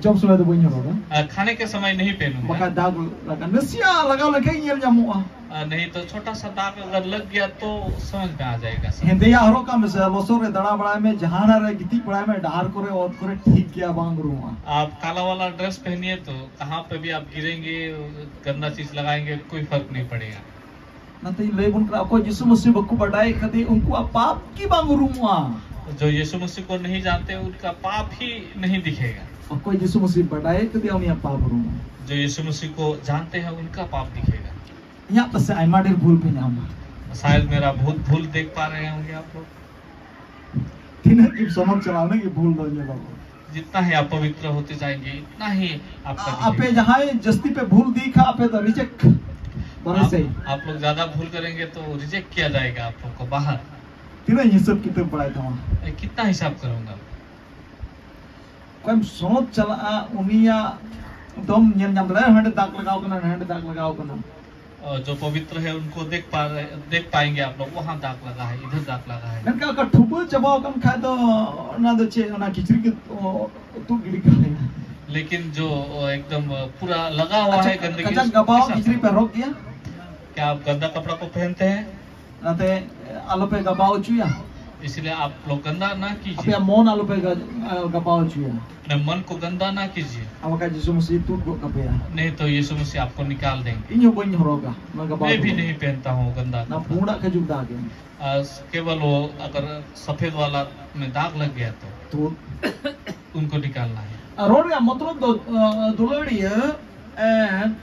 ᱡᱚᱢ ᱥᱚᱢᱚᱭ ᱫᱚ ᱵᱟᱹᱧ ᱦᱚᱨᱚᱜᱟ᱾ अ, खाने के समय नहीं पहनूंगा। ᱵᱟᱠᱷᱟᱡ ᱫᱟᱜ ᱞᱟᱜᱟ, ᱱᱟᱥᱮᱭᱟᱜ ᱞᱟᱜᱟᱣ ᱞᱮᱱᱠᱷᱟᱱ ᱧᱮᱞ ᱧᱟᱢᱚᱜᱼᱟ᱾ अ, नहीं तो छोटा सा दाग अगर लग गया तो समझ में आ जाएगा सब। ᱦᱮᱸᱫᱮᱭᱟᱜ ᱦᱚᱨᱚᱜ ᱠᱟᱜ ᱢᱮᱥᱮ, ᱞᱚᱥᱚᱫ ᱨᱮ ᱫᱟᱬᱟ ᱵᱟᱲᱟᱭ ᱢᱮ, ᱡᱟᱦᱟᱱᱟᱜ ᱨᱮ ᱜᱤᱛᱤᱡ ᱵᱟᱲᱟᱭ ᱢᱮ, ᱰᱟᱦᱟᱨ ᱠᱚᱨᱮ, ᱚᱛ ᱠᱚᱨᱮ, ᱴᱷᱤᱠ ᱜᱮᱭᱟ, ᱵᱟᱝ ᱩᱨᱩᱢᱚᱜᱼᱟ᱾ आप काला वाला ड्रेस पहनिए तो कहाँ पे भी आप गिरेंगे, गंदा चीज लगाएंगे, कोई फर्क नहीं पड़ेगा। ᱚᱱᱟᱛᱮᱧ ᱞᱟᱹᱭ ᱵᱚᱱ ᱠᱟᱱᱟ, ᱚᱠᱚᱭ ᱡᱤᱥᱩ ᱢᱟᱹᱥᱤ ᱵᱟᱠᱚ ᱵᱟᱰᱟᱭ ᱠᱟᱫᱮ, ᱩᱱᱠᱩᱣᱟᱜ ᱯᱟᱯ ᱜᱮ ᱵᱟᱝ ᱩᱨᱩᱢᱚᱜᱼᱟ᱾ जो यीशु मसीह को नहीं जानते, उनका पाप ही नहीं दिखेगा। ᱚᱠᱚᱭ ᱡᱤᱥᱩ ᱢᱟᱹᱥᱤ ᱵᱟᱰᱟᱭ ᱠᱟᱫᱮᱭᱟ, ᱩᱱᱤᱭᱟᱜ ᱯᱟᱯ ᱩᱨᱩᱢᱚᱜᱼᱟ᱾ जो यीशु मसीह को जानते हैं, उनका पाप दिखेगा। ᱤᱧᱟᱹᱜ ᱯᱟᱥᱮ ᱟᱭᱢᱟ ᱰᱷᱮᱨ ᱵᱷᱩᱞ ᱯᱮ ᱧᱟᱢᱟ᱾ शायद मेरा बहुत भूल देख पा रहे होंगे आप लोग। ᱛᱤᱱᱟᱹᱜ ᱜᱮᱢ ᱥᱚᱱᱚᱛ ᱪᱟᱞᱟᱜᱼᱟ, ᱩᱱᱟᱹᱜ ᱜᱮ ᱵᱷᱩᱞ ᱫᱚ ᱧᱮᱞᱚᱜᱚᱜᱼᱟ᱾ जितना ही आप पवित्र होते जाएंगे, इतना ही आपका ᱟᱯᱮ behavior। ᱡᱟᱦᱟᱸᱭ ᱡᱟᱹᱥᱛᱤ ᱯᱮ ᱵᱷᱩᱞ ᱤᱫᱤ ᱠᱷᱟᱱ, ᱟᱯᱮ ᱫᱚ ᱨᱤᱡᱮᱠᱴ ᱵᱟᱨᱦᱮ आप, ᱥᱮᱫ᱾ आप लोग ज्यादा भूल करेंगे तो रिजेक्ट किया जाएगा आप लोग को बाहर। ᱛᱤᱱᱟᱹᱜ ᱦᱤᱥᱟᱹᱵ ᱠᱤᱛᱟᱹᱵ ᱵᱟᱲᱟᱭ ᱛᱟᱢᱟ? ए, कितना हिसाब करूंगा? ᱚᱠᱚᱭᱮᱢ ᱥᱚᱱᱚᱛ ᱪᱟᱞᱟᱜᱼᱟ, ᱩᱱᱤᱭᱟᱜ ᱫᱚᱢ ᱧᱮᱞ ᱧᱟᱢ ᱫᱟᱲᱮᱭᱟᱜᱼᱟ, ᱦᱟᱸᱰᱮ ᱫᱟᱜ ᱞᱟᱜᱟᱣ ᱠᱟᱱᱟ, ᱦᱟᱸᱰᱮ ᱫᱟᱜ ᱞᱟᱜᱟᱣ ᱠᱟᱱᱟ᱾ और जो पवित्र है उनको देख पा रहे, देख पाएंगे आप लोग, वहाँ दाग लगा है, इधर दाग लगा है। ᱢᱮᱱᱠᱷᱟᱱ ᱚᱠᱟ ᱴᱷᱩᱵᱟᱹ ᱪᱟᱵᱟᱣ ᱟᱠᱟᱱ ᱠᱷᱟᱡ ᱫᱚ ᱚᱱᱟ ᱫᱚ ᱪᱮᱫ, ᱚᱱᱟ ᱠᱤᱪᱨᱤᱡ ᱜᱮ ᱛᱩᱫ ᱜᱤᱰᱤ ᱠᱟᱜ ᱦᱩᱭᱩᱜᱼᱟ᱾ लेकिन जो एकदम पूरा लगा हुआ है गंदगी, ᱠᱟᱡᱟᱠ ᱜᱟᱵᱟᱣ ᱠᱤᱪᱨᱤᱡ ᱯᱮ ᱦᱚᱨᱚᱜ ᱜᱮᱭᱟ? क्या आप गंदा कपड़ा को पहनते हैं? ᱚᱱᱟᱛᱮ ᱟᱞᱚᱯᱮ ᱜᱟᱵᱟᱣ ᱦᱚᱪᱚᱭᱟ᱾ इसलिए आप लोग गंदा ना कीजिए। ᱟᱯᱮᱭᱟᱜ ᱢᱚᱱ ᱟᱞᱚᱯᱮ ᱜᱟ- ᱜᱟᱵᱟᱣ ᱦᱚᱪᱚᱭᱟ᱾ अपने मन को गंदा ना कीजिए। ᱟᱨ ᱵᱟᱠᱷᱟᱡ ᱡᱤᱥᱩ ᱢᱟᱹᱥᱤ ᱛᱩᱫ ᱜᱚᱫ ᱠᱟᱯᱮᱭᱟ᱾ नहीं तो यीशु मसीह आपको निकाल देंगे। ᱤᱧ ᱦᱚᱸ ᱵᱟᱹᱧ ᱦᱚᱨᱚᱜᱟ ᱚᱱᱟ ᱜᱟᱵᱟᱣ᱾ मैं भी नहीं पहनता हूँ गंदा। ᱚᱱᱟ ᱯᱩᱸᱰᱟᱜ ᱠᱷᱟᱹᱡᱩᱜ ᱫᱟᱜ ᱜᱮ᱾ ᱟᱨ ᱠᱮᱵᱚᱞ ᱣᱚ ᱟᱜᱟᱨ ᱥᱟᱯᱷᱮᱫ ᱣᱟᱞᱟ ᱢᱮ ᱫᱟᱜ ᱞᱟᱜ ᱜᱟᱭᱟ ᱛᱚ ᱛᱩᱫ᱾ ᱩᱱᱠᱚ ᱱᱤᱠᱟᱞᱱᱟ ᱦᱮ᱾ ᱟᱨ ᱨᱚᱲ ᱨᱮᱭᱟᱜ ᱢᱚᱛᱞᱚᱵ ᱫᱚ, ᱟᱸ, ᱫᱩᱞᱟᱹᱲᱤᱭᱟᱹ, ᱮᱸ,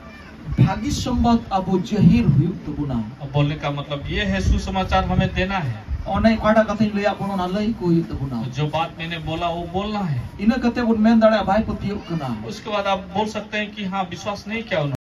ᱵᱷᱟᱹᱜᱤ ᱥᱚᱢᱵᱟᱫ ᱟᱵᱚ ᱡᱟᱹᱦᱤᱨ ᱦᱩᱭᱩᱜ ᱛᱟᱵᱚᱱᱟ᱾ अब बोलने का मतलब ये है, सुसमाचार हमें देना है। ᱚᱱᱮ ᱚᱠᱟᱴᱟᱜ ᱠᱟᱛᱷᱟᱧ ᱞᱟᱹᱭᱟᱫ ᱵᱚᱱᱟ, ᱚᱱᱟ ᱞᱟᱹᱭ ᱠᱚ ᱦᱩᱭᱩᱜ ᱛᱟᱵᱚᱱᱟ᱾ जो बात मैंने बोला, वो बोलना है। ᱤᱱᱟᱹ ᱠᱟᱛᱮ ᱵᱚᱱ ᱢᱮᱱ ᱫᱟᱲᱮᱭᱟᱜᱼᱟ, ᱵᱟᱭ ᱯᱟᱹᱛᱭᱟᱹᱜ ᱠᱟᱱᱟ᱾ उसके बाद आप बोल सकते हैं कि हाँ, विश्वास नहीं किया उन्होंने।